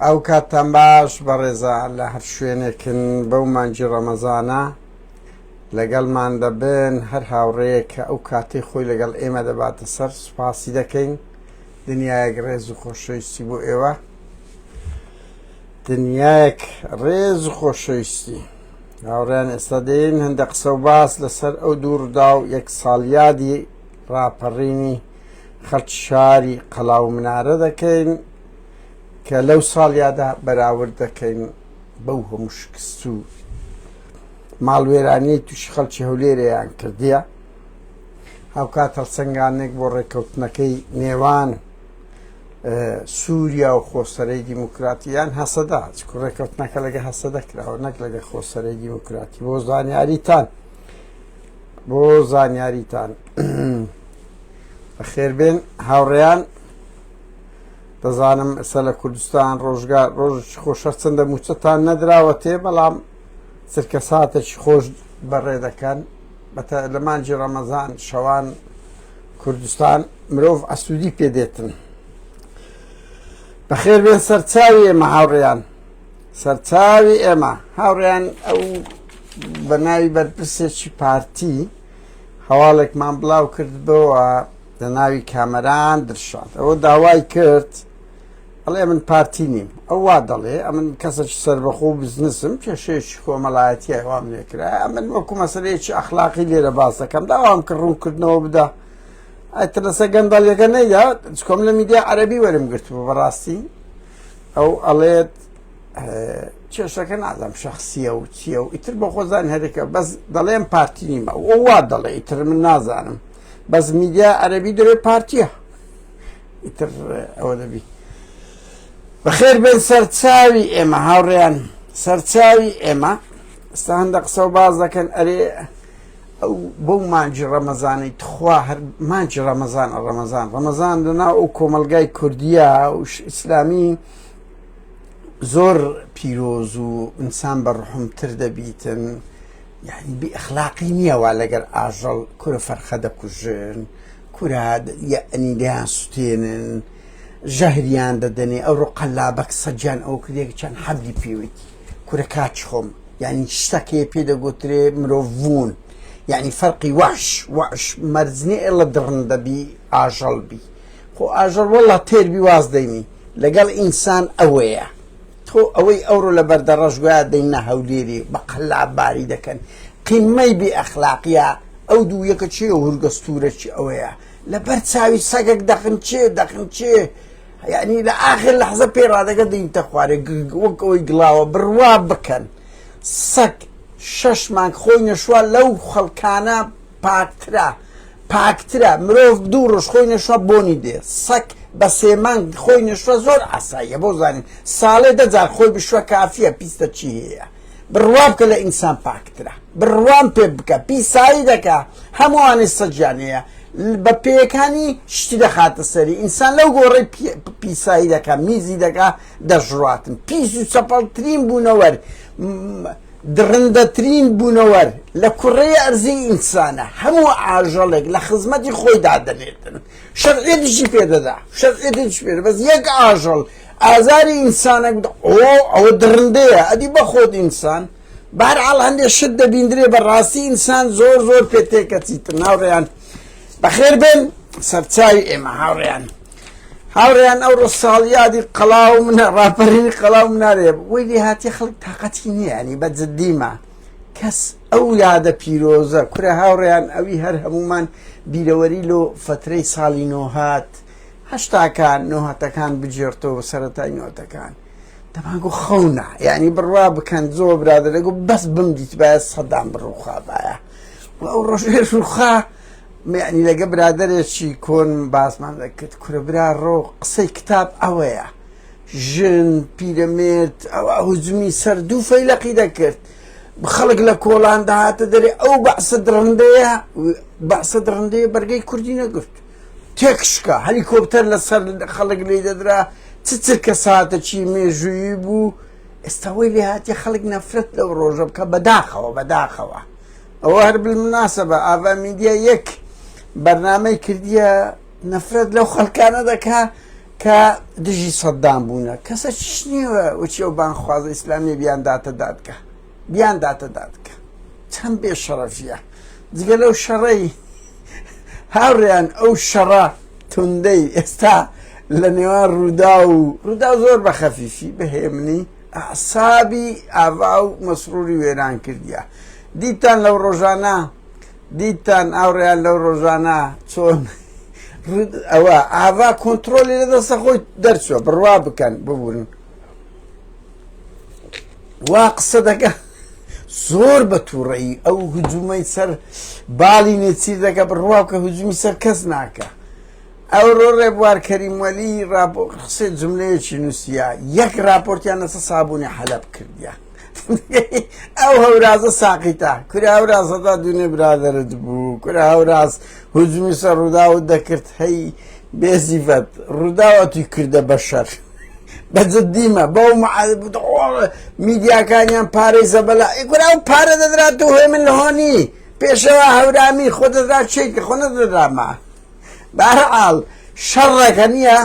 ئەو کاتتان باش بەڕێزان لە هەر شوێنێکن بەو مانگی ڕەمەزانە لەگەڵمان دەبن هەر هاوڕێیەک کە ئەو کاتەی خۆی لەگەڵ ئێمە دەباتە سەر سوپاسی دەکەین دنیایەک ڕێز و خۆشەویستی بۆ ئێوە دنیایەک ڕێز و خۆشەویستی هاوڕیان ئێستا دێن هەندە قسە و باس لەسەر ئەو دوو ڕوودا و یەک ساڵیادی ڕاپەڕینی خەڵکی شاری قەڵا و منارە دەکەین کە لەو ساڵیادا بەراورد دەکەین بەو هەموو شکست و ماڵوێرانیی تووشی خەڵکی هەولێرەیان کردیە هاوکات هەڵسەنگانێک بۆ ڕێککەوتنەکەی نێوان سووریا و خۆسەرەی دیموکراتی یان هەسەدا چکو ڕێککەوتنەکە لەگە هەسەدە کراوە نەک لەگە خۆسەرەی دیموکراتی بۆ زانیاریتان بۆ زانیاریتان بەخێربێن هاوڕێیان دەزانم ئێستا لە کوردستان ڕۆژگار ڕۆژێکی خۆشە چەندە موچەتان نەدراوەتێ بەڵام چرکە ساتێکی خۆش بەڕێ دەکەن بەتە لە مانگی ڕەمەزان شەوان کوردستان مرۆڤ ئەسوودی پێدێتن بەخێر بێن سەرچاوی ئێمە هاوڕێیان سەرچاوی ئێمە هاوڕێیان ئەو بە ناوی بەرپرسێکی پارتی هەواڵێکمان بڵاو کردبەوە لە ناوی کامەران درشاد ئەوە داوای کرد ئەڵێ من پارتی نیم ئەو وا دەڵێ ئەمن کەسێکی سەربەخۆ و بزنسم کێشەیەکی کۆمەڵایەتی وام لێکرا ئەمن وەکو مەسلەیەکی ئەخلاقی لێرە باس دەکەم داوام کرد ڕوونکردنەوە بدا ئەتر لەسەر گەندەڵیەکە نەیدا چکۆم لە میدیا عەرەبی وەرم گرتبوو بەڕاستی ئەو ئەڵێت کێشەکە نازانم شخصیە و چییە و ئیتر بۆ خۆزان هەرێکە بەس دەڵێم پارتی نیمە ئەو وا دەڵێ ئیتر من نازانم بەس میدیا عەربی دەێ پارتیە ئیتر ئەوە دەبی بەخێر بێن سەرچاوی ئێمە هاوڕێیان سەرچاوی ئێمە ئستا هەندە قسە و باز دەکەن ئەرێ ئەو بەو مانگی ڕەمەزانەی تخوا هەر مانگی ڕەمەزان ڕەمەزان ڕەمەزان لەناو ئەو کۆمەلگای کوردیە و ئیسلامی زۆر پیرۆز و ئینسان بە ڕحمتر دەبیتن یعنی بی ئەخلاقی نییە وا لەگەر ئاژەڵ کورە فەرخە دەکوژن کورە یعنی دەیان سوتێنن ژەهریان دەدەنێ ئەوڕۆ قەلابەک سەگیان ئەو کردێک چەند حەبلی پێویتی کورە کاچ خۆم یعنی شتەکەی پێ دەگوترێ مرۆڤبوون یعنی فەرقی وحش وحش مەرجنی ئێڵە دڕندە بی ئاژەڵ بی خۆ ئاژەڵ وەڵا تێر بی واز دەینی لەگەڵ ئینسان ئەوەیە تۆ ئەوەی ئەوڕۆ لە بەردەڕەش گویا دەینە هەولێری بە قەلاب باری دەکەن قیمەی بێ ئەخلاقیە ئەو دوو یەکە چێ و هورگەستورەکی ئەوەیە لەبەر چاوی سەگەک دەخنچێ دەخنچێ یعنی لە ئاخر لەحزە پێ ڕادەگە دەینتە خوارێ وەک ئەوەی گڵاوە بڕوا بکەن سەگ شەش مانگ خۆی نەشوە لەو خەڵکانە پاکترە پاکترە مرۆڤ دوو ڕۆژ خۆی نەشوە بۆنی دێ سەگ بە سێ مانگ خۆی نەشوە زۆر ئاساییە بۆ زانین ساڵێ دە جار خۆی بشوە کافیە پیستە چی هەیە بڕوا بکە لە ئینسان پاکترە بڕوام پێ بکە پیسایی دەکا هەمووانەی سەگیان هەیە بە پێیەکانی شتی دەخاتە سەری ئینسان لەو گۆڕەی پیسایی دەکا میزی دەکا دەژڕاتن پیس و چەپەڵترین بوونەوەر دڕندەترین بوونەوەر لە کوڕەی ئەرزی ئینسانە هەموو ئاژەڵێک لە خزمەتی خۆی دادەنێتن شەرعیەتیشی پێدەدا شەرعیەتیش پێ بەس یەک ئاژەڵ ئازاری ئینسانێک ئۆ ئەوە دڕندەیە ئەدی بەخۆت ئینسان بارحاڵ هەندێک شت دەبیندرێ بە ڕاستی ئینسان زۆر زۆر پێ تێکەچیتن هاوڕێیان بەخێر بێن سەرچاوی ئێمە هاوڕێیان هاوڕێیان ئەوڕۆ ساڵیادی قەڵا و منە ڕاپەرینی قەڵا و منارێ وەی لێ هاتی خەڵک تاقەتی نییە ینی بە جدیمە کەس ئەو یادە پیرۆزە کورە هاوڕێیان ئەوی هەر هەمومان بیرەوەری لۆ فترەی ساڵی نۆهات هەشتاکان نۆهاتەکان بگێڕتەوە سەرەتای نۆتەکان دەمانگو خەونە یعنی بڕوا بکەن زۆر برادەرەگو بەس بمدیتبایە سەدام بڕوخابایە و ئەو ڕۆژێ ڕوخا یعنی لەگە برادەرێکی کۆن باسمان دەکرد کورە برا ڕۆ قسەی کتاب ئەوەیە ژن پیرەمێرد ئەوە هجومی سەر دوو فەیلەقی دەکرد خەڵک لە کۆڵان دەهاتە دەرێ ئەو بەعسە دڕندەیە بەعسە دڕندەیە بەرگەی کوردی نەگرت تێکشکا هەلیکۆپتەر لەسەر خەڵک لی دەدرا چ چرکە ساتەکی مێژوویی بوو ئێستا وەی لێ هاتیە خەڵک نەفرەت لەو ڕۆژە بکە بەداخەوە بەداخەوە ئەوە هەر بالمناسبە ئاڤا میدیا یەک بەرنامەی کردیە نەفرەت لەو خەڵکانە دەکا. کە دژی سەددام بوونە کەسە چش نییە وچی ئەو بانخوازە ئیسلامیە بیان داتە دادگە بیان داتە دادگە چەند بێ شەڕەفیە جگە لەو شەڕەی هاوڕێیان ئەو شەڕە توندەی ئێستا لە نێوان ڕوودا و ڕوودا زۆر بە خەفیفی بەهێمنی ئەعسابی ئاڤا و مەسروری وێران کردیە دیتان لەو ڕۆژانە دیتان ئاوڕیان لەو ڕۆژانە چۆن ئەوە ئاڤا کۆنتترۆلی لە دەستە خۆی دەرچوە بڕوا بکەن ببوون وا قسە دەکە زۆر بە تووڕەیی ئەو هجوومەی سەر باڵی نێچیر دەکە بڕوا بکە هجوومی سەر کەس ناکە ئەوڕۆ ڕێبوار کەریم وەلی قسەی جملەیەکی نووسیە یەک راپۆرتیان لەسەر سابوونی حەلەب کردیە ئەو هەورازە ساقیتە کورە هەورازەدا دوێنێ برادەرت بوو کورە هەوراز هجومی سەر ڕووداوت دەکرد هەی بێزیفەت ڕووداوە توی کردە بەشەر بە جدیمە بەو میدیاکانیان پارەی زەبەلا ئیکورا و پارە دەدرات و هێ من لەهۆنی پێشەوە هەورامی خۆ دەدرا چێکی خۆ نەدەدراما بەهەرحاڵ شەڕەکە نییە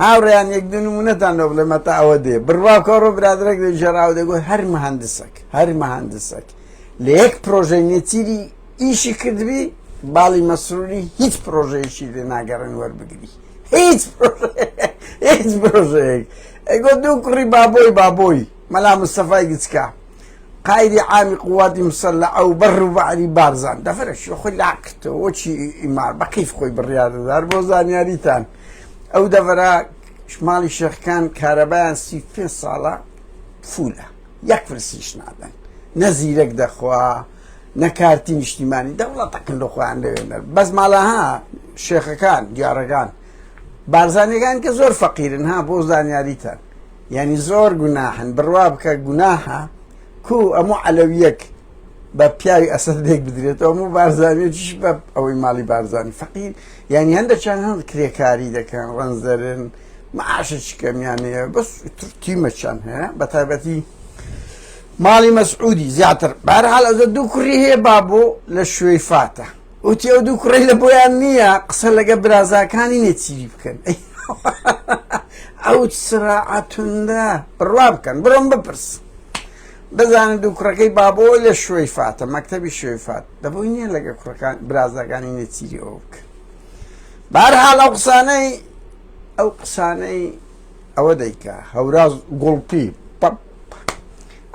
هاوڕێیان یەک دوو نمونەتان لۆ بڵێم هەتا ئەوە دێ بڕوا بکە ڕۆ برادرێک دەگێڕاوە دەگوت هەر مهندسێک هەر مهندسێک لە یەک پرۆژەی نێچیری ئیشی کردبی باڵی مەسروری هیچ پرۆژەیەکی لێ ناگەڕێن وەربگری هیچ هیچ پرۆژەیەک ئەگۆ دوو کوڕی بابۆی بابۆی مەلا مستەفای گچکە قائیدی عامی قواتی مسلحە و بەر و بەعری بارزان دەفرەشی خۆی لاکردەوە وەکی ئیمار بە کەیف خۆی بڕیار دەدار بۆ زانیاریتان ئەو دەڤەرە ماڵی شێخکان کارەبایان 35 ساڵە فولە یەک فرسیش نادەن نە زیرەک دەخوا نە کارتی نیشتیمانی دەوڵەتەکن لە خۆیان لەوێنەر بەس ماڵەها شێخەکان دیارەکان بارزانەکان کە زۆر فەقیرن ها بۆ زانیاریتان یانی زۆر گوناحن بڕوا بکە گوناحە کو ئەموو عەلەویەک بە پیاوی ئەسەد لێک بدرێتەوە ئەموو بارزانیەکیش بە ئەوەی ماڵی بارزانی فەقیر یانی هەندێکیان هەند کرێکاری دەکەن ڕەنجدەرن معاشێکی کەمیان هەیە بەس تیمەکیان هەیە بە تایبەتی ماڵی مەسعودی زیاتر بەهەرحاڵ ئەزە دوو کوڕی هەیە بابۆ لە شوێی فاتە وتی ئەو دوو کوڕەی لە بۆیان نییە قسە لەگە برازاکانی نێچیری بکەن ئەو سراعە توندە بڕوا بکەن بڕۆم بپرس بزانن دوو کوڕەکەی بابۆ لە شوێی فاتە مەکتەبی شوێی فات دەبووی نییە لەگە کوڕەکان برازاکانی نێچیری ئەو بکەن بارحاڵ ئەو قسانەی ئەو قسانەی ئەوە دەیکا هەوراز گوڵپی پەپ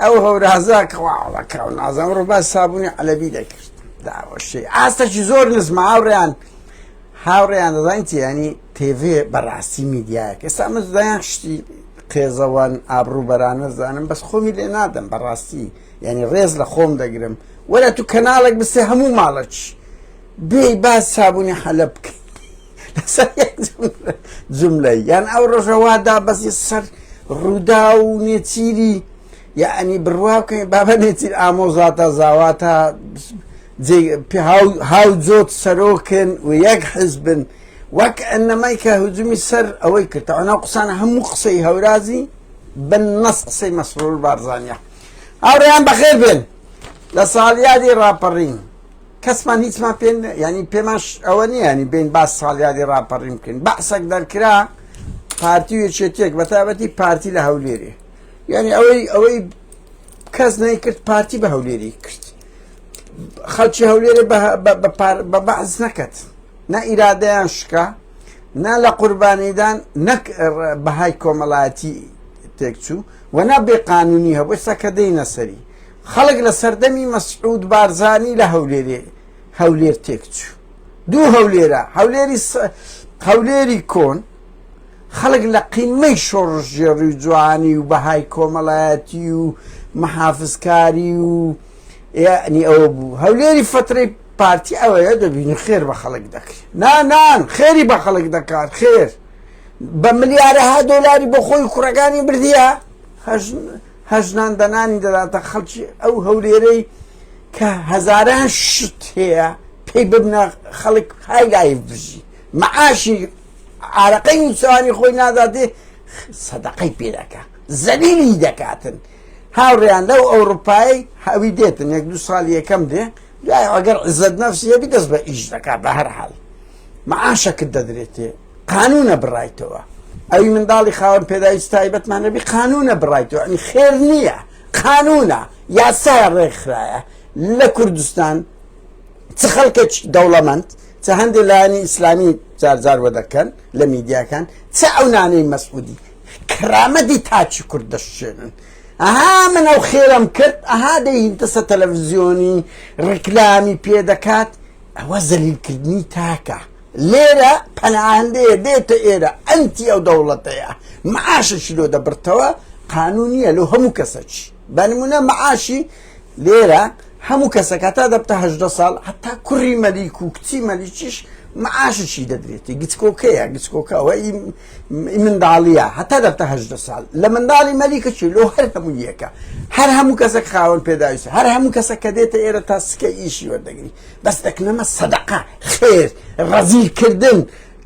ئەو هەورازە کەواڵەکە و نازانم ڕۆ باس سابوونی عەلەبی دەکرد داوەشێ ئاستەکی زۆر نزمە هاوڕێیان هاوڕێیان دەزانین چی ینی تێڤێ بەڕاستی میدیایەک ئێستا من دەیان شتی قێزەوەن ئابڕوو بەرانە زانم بەس خۆمی لێ نادەم بەڕاستی یعنی ڕێز لە خۆم دەگرم وەرە تو کەناڵێک بسێ هەموو ماڵەچ بێ باس سابوونی حەلەب بکەی لەسەر یەک جملەی یان ئەو ڕۆژە وا دابەزی سەر ڕوودا و نێچیری یعنی بڕوا بکەین بابە نێچیر ئامۆزاتە زاواتە هاو جۆت سەرۆکن و یەک حزبن وەک ئەنەمای کە هجومی سەر ئەوەی کرد ئەو قسانە هەموو قسەی هەورازی بن نەس قسەی مەسرور بارزانە هاوڕێیان بەخێر بێن لە ساڵیادی ڕاپەڕین کەسمان هیچمان پێ ینی پێمان ئەوە نییە ینی بین باس ساڵیادی ڕاپەڕین بکەین بەعسەک دەرکرا پارتی و یەکێتیەک بە تایبەتی پارتی لە هەولێرێ یعنی ئەوەی ئەوەی کەس نەیکرد پارتی بە هەولێری کرد خەڵکی هەولێرێ بە بەعس نەکەت نە ئیرادەیان شکا نا لە قوربانیدان نەک بەهای کۆمەڵایەتی تێکچوو و نا بێ قانونی هەبوو ئێستا کە دێینە سەری خەڵک لە سەردەمی مەسعود بارزانی لە هەولێرێ هەولێر تێکچوو دوو هەولێرە هەولێری هەولێری کۆن خەڵک لە قیمەی شۆڕشگێڕی و جوانی و بەهای کۆمەڵایەتی و محافزکاری و یعنی ئەوە بوو هەولێری فترەی پارتی ئەوەیە دەبینی خێر بە خەڵک دەکرێت نانان خێری بە خەڵک دەکات خێر بە ملیارەها دۆلاری بۆ خۆی کوڕەکانی بردیە هەژنان دەنانی دەداتە خەڵکی ئەو هەولێرەی کە هەزاران شت هەیە پێی ببنە خەڵک های لایف بژی معاشی ئارەقەی نووسانی خۆی ناداتێ سەدەقەی پێ دەکا زەلیلی دەکاتن هاوڕێیان لەو ئەوروپای هەوی دێتن یەک دوو ساڵ یەکەم دێ دوای ئەگەر عزت نەفسی هەبی دەست بە ئیش دەکات بە هەر حاڵ معاشەکت دەدرێتێ قانونە بڕایتەوە. ئەوی منداڵی خاوەن پێداویستی تایبەتمان نەبی قانونە بڕایتەوە ئەنی خێر نییە قانونە یاسایە ڕێکخرایە لە کوردستان چ خەڵکێکی دەوڵەمەند چ هەندێک لایەنی ئیسلامی جارجار وە دەکەن لە میدیاکان چ ئەو نانەی مەسعودی کرامەتی تاچی کورد دەشێنن ئەها من ئەو خێرم کرد ئەها دەیهینتەسە تەلەڤزیۆنی ڕیکلامی پێ دەکات ئەوە زەلیلکردنی تاکە لێرە پەناهەندەیە دێتە ئێرە ئەنتی ئەو دەوڵەتەیە معاشەکی لۆ دەبرتەوە قانونیە لۆ هەموو کەسەکی بە نمونە معاشی لێرە هەموو کەسەک هەتا دەبتە 18 ساڵ هەتا کوڕی مەلیک و کچی مەلیکیش معاششی دەدرێتی گچکۆکەیە گچکۆکە ئەوە ئی منداڵیە هەتا دەبتە 18 ساڵ لە منداڵی مەلیکەکی لۆ هەر هەموو یەکە هەر هەموو کەسێک خاوەن پێداویستە هەر هەموو کەسە کە دێتە ئێرە تا سکە ئیشی وەردەگری بەس دەکنەمە سەدەقە خێر ڕەزیل کردن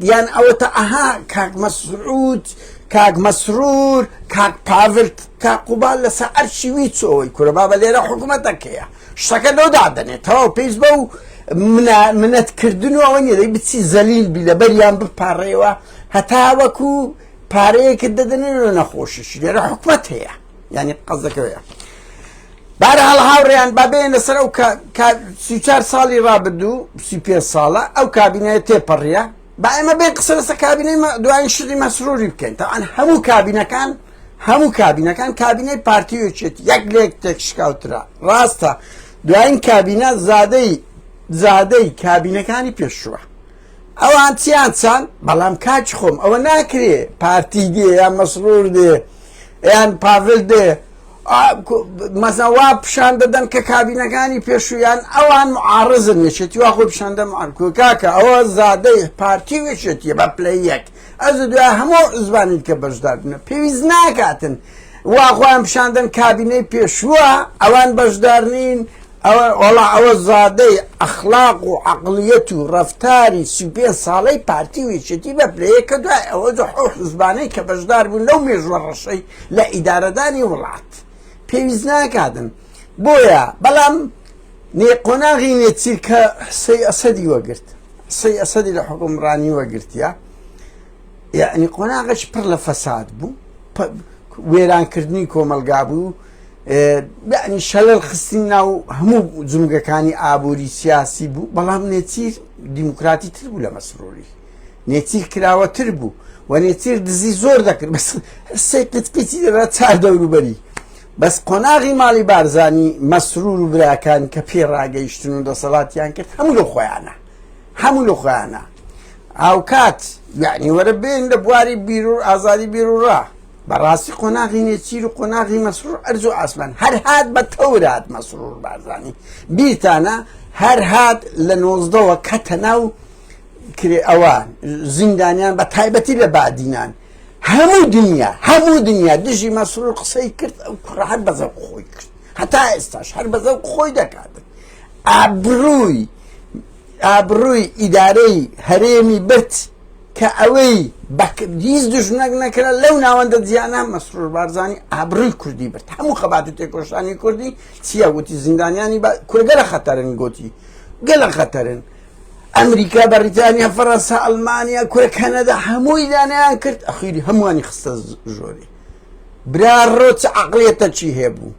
یان ئەوەتە ئەها کاک مەسعود کاک مەسرور کاک پاڤل کاک قوبال لەسەر ئەرچی وی چۆی کورە بابە لێرە حکوومەتەکەیە شتەکە لەو دادەنێت تەواو پێویست بە و منەتکردن و ئەوە نیە دەی بچی زەلیل بی لەبەریان بپاڕێوە هەتا وەکو پارەیەکت دەدەنێ لە نەخۆشیش لێرە حکومەت هەیە یعنی قەزەکەوەیە بارحاڵ هاوڕێیان با بێن لەسەر ئەو 34 ساڵی ڕابردوو 35 ساڵە ئەو کابینەیە تێپەڕیە با ئێمە بێن قسە لەسەر کابینەی دوایین شتی مەسروری بکەین تاوان هەموو کابینەکان هەموو کابینەکان کابینەی پارتی و یەکێتی یەک لێک تێکشکاوترە ڕاستە دوایین کابینە زادەی زادەی کابینەکانی پێشووە ئەوان چیان چان بەڵام کاچ خۆم ئەوە ناکرێ پارتی دێ یان مەسرور دێ یان پاڤل دێ مەسەن وا پیشان دەدەن کە کابینەکانی پێشوویان ئەوان معارزن یەکێتی وا خۆی پیشان دەم کاکە ئەوە زادەی پارتی و یەکێتیە بە پلەی یەک ئەز دوای هەموو زبانی کە بەشدار بنە پێویست ناکاتن وا خۆیان پیشان دەن کابینەی پێشووە ئەوان بەشدار نین ئەوە وەڵا ئەوە زادەی ئەخلاق و عەقڵیەت و ڕەفتاری 35 ساڵەی پارتی و یەکێتی بە پلەیە کە دوای ئەوە ئەو حزبانەی کە بەشدار بوون لەو مێژوە ڕەشەی لە ئیدارەدانی وڵات پێویست ناکاتن بۆیە بەڵام نێ قۆناغی نێچیر کە حسەی ئەسەدی وەگرت حسەی ئەسەدی لە حکومڕانی وەگرتیە یعنی قۆناغێکی پڕ لە فەساد بوو وێرانکردنی کۆمەلگا بوو یعنی شەلەل خستنی ناو هەموو جمگەکانی ئابووری سیاسی بوو بەڵام نێچیر دیموکراتی تر بوو لە مەسروری نێچیر کراوەتر بوو و نێچیر دزی زۆر دەکرد بەس سێ قیچ قیچی دەدا چار دەوروبەری بەس قۆناغی ماڵی بارزانی مەسرور و براکان کە پێ ڕاگەیشتن و دەسەڵاتیان کرد هەموو لە خۆیانە هەموو لە خۆیانە هاوکات یعنی وەرە بێن لە بواری بیر و ئازادی بیرروڕا بەڕاستی قۆناغی نێچیر و قۆناغی مەسرور ئەرز و ئاسمان هەر هات بە تەورات مەسرور بارزانی بیرتانە هەر هات لە نۆزدەوە کەتە ناو کرێ ئەوە زیندانیان بە تایبەتی لە بادینان هەموو دنیا هەموو دنیا دژی مەسرور قسەی کرد ئەو کوڕە هەر بەزەوق خۆی کرد هەتا ئێستاش هەر بەزەوق خۆی دەکات ئابرووی ئابرووی ئیدارەی هەرێمی برد کە ئەوەی هیچ دژمنەک نەکرا لەو ناوەندە جیانە مەسرور بارزانی ئابرووی کوردی برد هەموو خەبات و تێکۆشانی کوردی چییە وتی زیندانیانی کورگەلە خەتەرن گوتی گەلە خەتەرن ئەمریکا بەریتانیا فەرەنسا ئەلمانیا کورە کەنەدا هەمووی دانیان کرد ئەخیری هەمووانی خستە ژۆری برا ڕۆ چ عقلیەتە چی هەبوو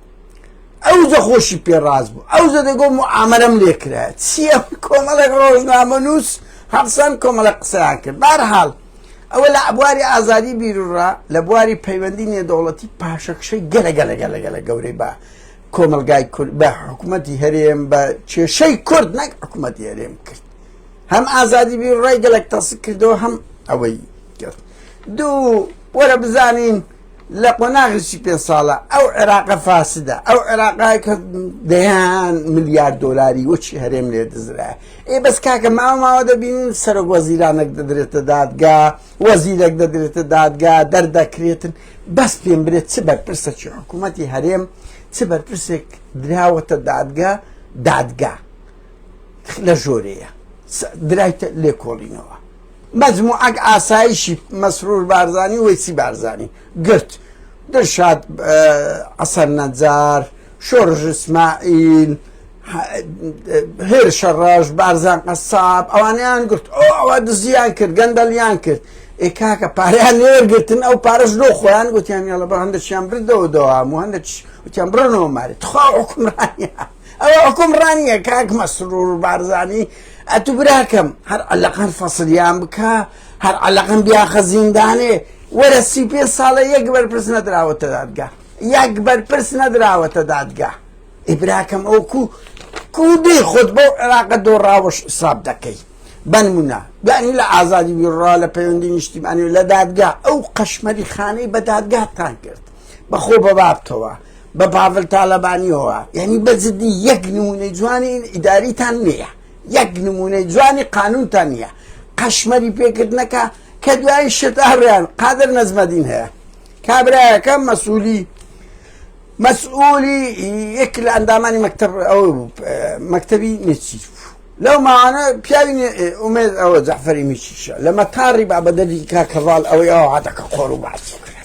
ئەو زە خۆشی پێ ڕاست بوو ئەو زە دەگۆ معامەرەم لێکرا چییە کۆمەڵێک ڕۆژنامە نووس هەڵسان کۆمەڵە قسەیان کرد بارحاڵ ئەوە لە بواری ئازادی بیرڕا لە بواری پەیوەندی نێودەوڵەتی پاشەکشەی گەلە گەلە گەلە گەلە گەورەی بە کۆمەڵگای کورد بە حکوومەتی هەرێم بە کێشەی کورد نەک حکوومەتی هەرێم کرد هەم ئازادی بیرڕای گەلک تەسک کردەوە هەم ئەوەی کرد دوو وەرە بزانین لە قۆناغی 35 ساڵە ئەو عێراقە فاسدە ئەو عێراقای کە دەیان ملیار دۆلاری وەچی هەرێم لێ دزرا ئێ بەس کاکە ماوە ماوە دەبینین سەرۆک وەزیرانێک دەدرێتە دادگا وەزیرێک دەدرێتە دادگا دەردەکرێتن بەس پێم برێت چ بەرپرسەکی حکوومەتی هەرێم چ بەرپرسێک دراوەتە دادگا دادگا لە ژۆرەیە درایتە لێکۆڵینەوە مەجموعەک ئاسایشی مەسرور بارزانی وەیسی بارزانی گرت دڵشاد حەسەن نەجار شۆڕش ئیسماعیل هێرشە ڕەش بارزان قەساب ئەوانیان گرت ئەو ئەوە دزیان کرد گەندەلیان کرد. ئێ کاکە پارەیان لێوەرگرتن ئەو پارەش لۆ خۆیان گوتیان یاڵە بە هەندێکیان بردەوە دەوام و هەندێک وتیان بڕنەوە مارێ تخوا حکومڕانیە ئەوە حکومڕانیە کاک مەسرور بارزانی ئەتو براکەم هەر عەلەقەن فەسلیان بکە هەر عەلەقەن بیاخە زیندانێ وەرە 35 ساڵە یەک بەرپرس نەدراوەتە دادگا یەک بەرپرس نەدراوەتە دادگا ئێ براکەم ئەو کو کو دێی خۆت بەو عێراقە دۆڕاوەش حساب دەکەی بەنمونە یعنی لە ئازادی بیرڕا لە پەیوەندی نیشتیمانی و لە دادگا ئەو قەشمەری خانەی بە دادگاتان کرد بەخۆ بە بابتەوە بە پاڤل تالەبانیەوە یعنی بە جدی یەک نمونەی جوانی ئیداریتان نییە یەک نمونەی جوانی قانونتان نییە قەشمەری پێکردنەکە کە دوای شت هەڕیان قادر نەزمەدین هەیە کابرایەکە مەسوولی مەسئولی یەک لە ئەندامانی مەکتەب ئەو مەکتەبی نێچیر بوو لەو ماوانە پیاوی ئومێد ئەوە جەعفەری میچیشە لە مەتاڕی با بە دەردی کاکەڤاڵ ئەوەی ئەو هاتەکە قۆڕ و باس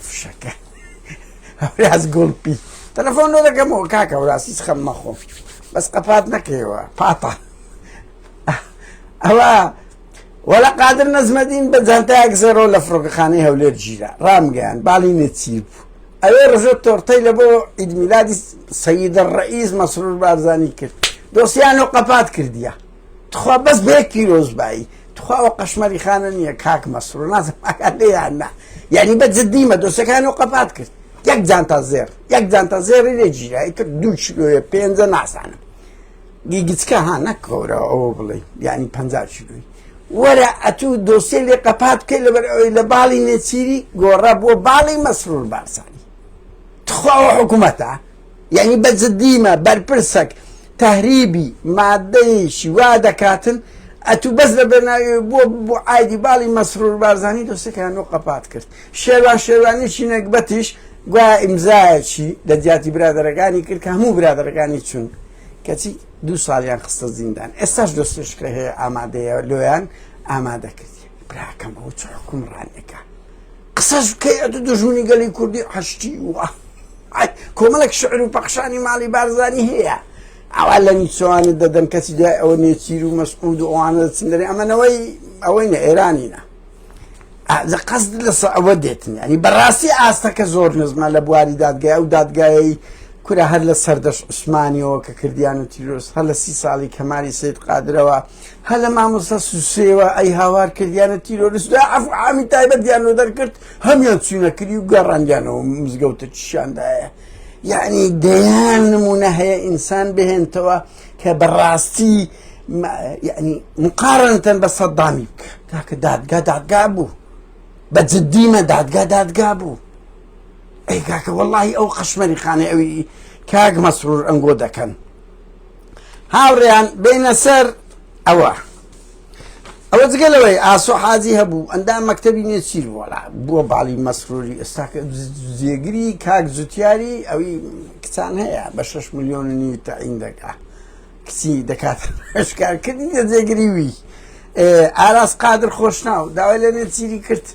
فشەکە هەوراز گوڵپی تەلەفۆن لۆ دەکەمەوە کاکە هەوراز هیچ خەم مەخۆ بەس قەپات نەکەیەوە پاتە ئەوە وەلا قادر نەزمەدین بە جانتایەک زێڕۆ لە فڕۆکەخانەی هەولێر گیرا ڕامگەیان باڵی نێچیر بوو ئەوێ ڕژۆ تۆرتەی لە بۆ عید میلادی سەید ڕئیس مەسرور بارزانی کرد دۆسیان و قەپات کردیە تخوا بەس بێ پیرۆزبایی تخوا ئەوە قەشمەری خانە نییە کاک مەسرور نازم ئاگات لێیان نا یعنی بە جدیمە دۆسەکان و قەپات کرد یەک جانتا زێڕ یەک جانتا زێڕی لێ گیرا ئیتر دوو کیلۆیە پێنجە نازانم گیگچکە ها نەک گەورە ئەوە بڵێ یعنی پ کیلۆی وەرە ئەتوو دۆسیە لێ قەپات بکەی لەبەر ئەوەی لە باڵی نێچیری گۆڕا بۆ باڵی مەسرور بارزانی تخواوە حکوومەتە یعنی بە جدیمە بەرپرسەک تهریبی مادەیەکی وا دەکاتن ئەتوو بەس لە بەناوی بۆ بۆ ئایدی باڵی مەسرور بارزانی دۆسیەکەیان و قەپات کرد شێوان شێوانیشی نەگبەتیش گوایە ئیمزایەکی لە جیاتی برادەرەکانی کرد کە هەموو برادەرەکانی چوون کەچی دوو ساڵیان خستە زیندان ئێستاش دۆسیەشکە هەیە ئامادەیە لۆیان ئامادە کردی براکەم ئەوە چ حکومڕانێکە قسەش بکەی ئەتو دوژمنی گەلی کوردی حەشتی وە کۆمەڵێک شعر و پەخشانی ماڵی بارزانی هەیە ئەوە لە نیچۆوانت دەدەن کەسی دوای ئەوە نێچیر و مەسعود و ئەوانە دەچن دەرێ ئەمەنەوەی ئەوەی نە ئێرانی نە لە قەسد لەسە ئەوە دێتن ینی بەڕاستی ئاستەکە زۆر نزمە لە بواری دادگای ئەو دادگایەی کورە هەر لە سەردەش عوسمانیەوە کە کردیان و تیرۆس هەر لە سی ساڵی کەمالی سید قادرەوە هەر لە مامۆستا سوسێوە ئەی هاوار کردیانە تیرۆریست دوای عەفو عامی تایبەتیان لۆ دەرکرد هەمیان چوونە کری و گەڕاندیانەوە مزگەوتە چیشاندایە یعنی دەیان نمونە هەیە ئینسان بهێنتەوە کە بەڕاستی یعنی مقارنتەن بە سەدامی بکە کاکە دادگا دادگا بوو بە جدیمە دادگا دادگا بوو ئەی کاکە وەڵی ئەو قەشمەری خانەی ئەوی کاک مەسرور ئەنگۆ دەکەن هاوڕێیان بینە سەر ئەوە ئەوە جگە لەوەی ئاسۆ حاجی هەبوو ئەندام مەکتەبی نێچیر وەڵا بووە باڵی مەسروری ئێستا جێگری کاک جوتیاری ئەوی کچان هەیە بە 6 میلیۆن و نیو تەعین دەکا کچی دەکات شکارکردنی لە جێگری وی ئاراس قادر خۆشناو داوای لە نێچیری کرد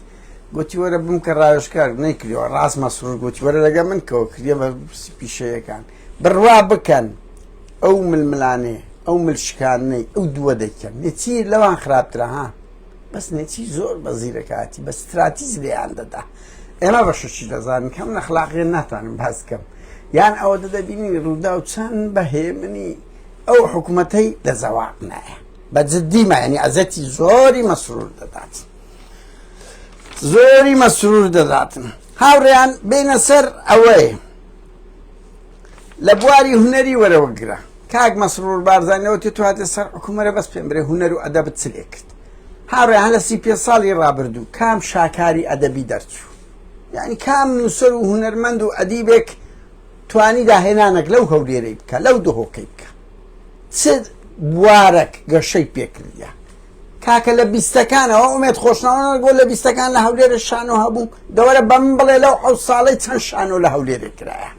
گوتی وەرە بمکە ڕاوێژکار نەیکردەوە ڕاست مەسرور گوتی وەرە لەگە من کەەوە کردە بە پیشەیەکان بڕوا بکەن ئەو ململانێ ئەو ملشکانەی ئەو دووە دەکەن نێچیر لەوان خراپترە ها بەس نێچیر زۆر بە زیرەکاتی بە ستراتیج لێیان دەدا ئێمە بە شەشی دەزانین کەم نەخلاقیان ناتوانم باس کەم یان ئەوە دەبینی ڕوودا و چەند بە هێمنی ئەو حکوومەتەی لە زەواق نایە بە جددی مایانی ئەزەتی زۆری مەسرور دەدات زۆری مەسرور دەداتن هاوڕێیان بینە سەر ئەوەی لە بواری هونەری وەرەوە گرە کاک مەسرور بارزانی لەوەتی تۆ هاتێ سەر حکومەرە بەس پێم برێ هونەر و ئەدەبت چ لێ کرد هاوڕێیان لە 35 ساڵی ڕابردوو کام شاکاری ئەدەبی دەرچوو یعنی کام نووسەر و هونەرمەند و ئەدیبێک توانی داهێنانێک لەو هەولێرەی بکە لەو دهۆکەی بکە چ بوارەک گەشەی پێکردە کاکە لە بیستەکانەوە ئومێد خۆشناوە گۆ لە بیستەکان لە هەولێرە شانۆ هەبوو دەوەرە بەم بڵێ لەو حەوت ساڵەی چەند شانۆ لە هەولێرێ کرایە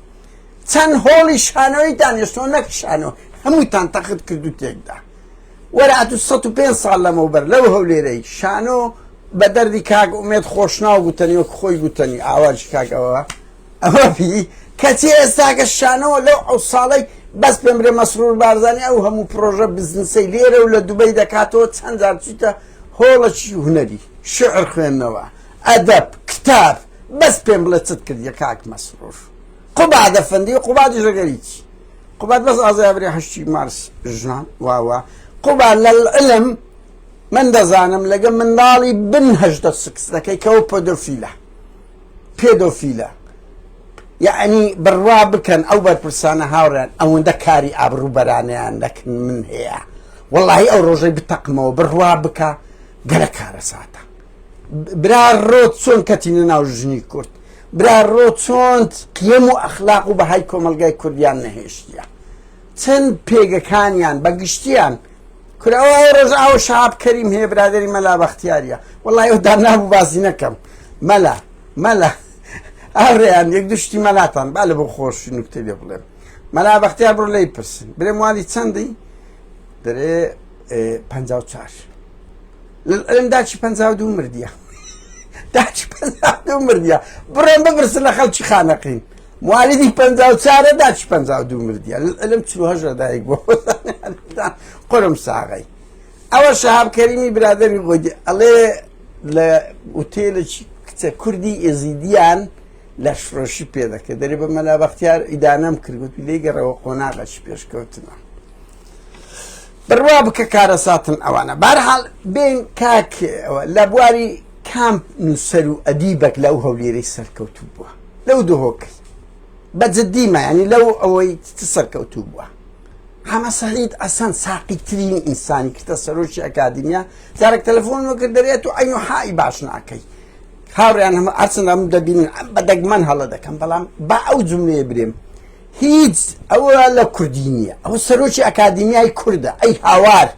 چەند هۆڵی شانۆیتان هێشتەوە نەک شانۆ هەمووتان تەخت کرد و تێکدا وەرە ئەتوو 105 ساڵ لەمەوبەر لەو هەولێرەی شانۆ بە دەردی کاک ئومێد خۆشناو گوتەنی وەک خۆی گوتەنی ئاواجی کاک ئەوە ئەوە بی کەچی ئێستاکە شانەوە لەو ئەو ساڵەی بەس پێم برێ مەسرور بارزانی ئەو هەموو پرۆژە بزنسەی لێرە و لە دوبەی دەکاتەوە چەند جار چیتە هۆڵەکی هونەری شعر خوێندنەوە. ئەدەب، کتاب، بەس پێم بڵێ چت کردیە کاک مەسرور؟ قوباد ئەفەندی قوبادیش لەگەر هیچ. قوباد بەس ئازای برێ هەشتی مارس ژنان واوا قوباد لەلعلم من دەزانم لەگە منداڵی بن 18 سکس دەکەی کەەوە پۆدۆفیلە پێدۆفیلە یەعنی بڕوا بکەن ئەو بەرپرسانە هاوڕێیان ئەوەندە کاری ئابڕوو بەرانەیان دەکەن من هەیە وەڵی ئەو ڕۆژەی بتەقمەوە بڕوا بکە گەلە کارەساتە برا ڕۆ چۆن کەتینە ناو ژنی کورد برا ڕۆ چۆن قیەم و ئەخلاق و بەهای کۆمەلگای کوردیان نەهێشتە چەند پێگەکانیان بە گشتیان کورە ئەوە ئەو ڕۆژ ئاوە شەهاب کەریم هەیە برادری مەلا بەختیاریە وەڵی ئەو دانابوو باسی نەکەم مەلا مەلا هاوڕێیان یەک دوو شتی مەلاتان با لە بۆ خۆش نوکتەی لێ بڵێم مەلا بەختیار بڕۆ لێی پرسن برێ موالی چەندی دەرێ 54 لەم داچی 52 مردیە داچی 52 مردیە بڕێن بپرسن لە خەڵکی خانەقین موالیدی 54 داچی 52 مردیە لەم 48 دایک بۆ قرم ساغی ئەوە شەهاب کەریمی برادری خۆی ئەڵێ لە ئوتێلێکی کچە کوردی ئێزیدیان لەشفرۆشی پێ دەکرد دەرێ بە مەلا بەختیار ئیدانەم کرد گوتی لێی گەڕەوە قۆناغەکی پێشکەوتنە بڕوا بکە کارەساتن ئەوانە بارحاڵ بێن کاک لە بواری کام نووسەر و ئەدیبەک لەو هەولێرەی سەرکەوتوو بووە لەو دهۆکەی بە جددیمە ینی لەو ئەوەی سەرکەوتوو بووە حەمە سەعید ئەسەن ساقیترین ئینسانی کردە سەرۆکی ئەکادیمیا جارێک تەلەفۆنم کرد دەرێ تو عەین و حائی باش ناکەی هاوڕێیان هەمە هەرچەند ئەم دەبینن ئەم بە دەگمەن هەڵە دەکەم بەڵام با ئەو جملەیە برێم هیچ ئەوە لە کوردی نییە ئەوە سەرۆکی ئەکادیمیای کوردە ئەی هاوار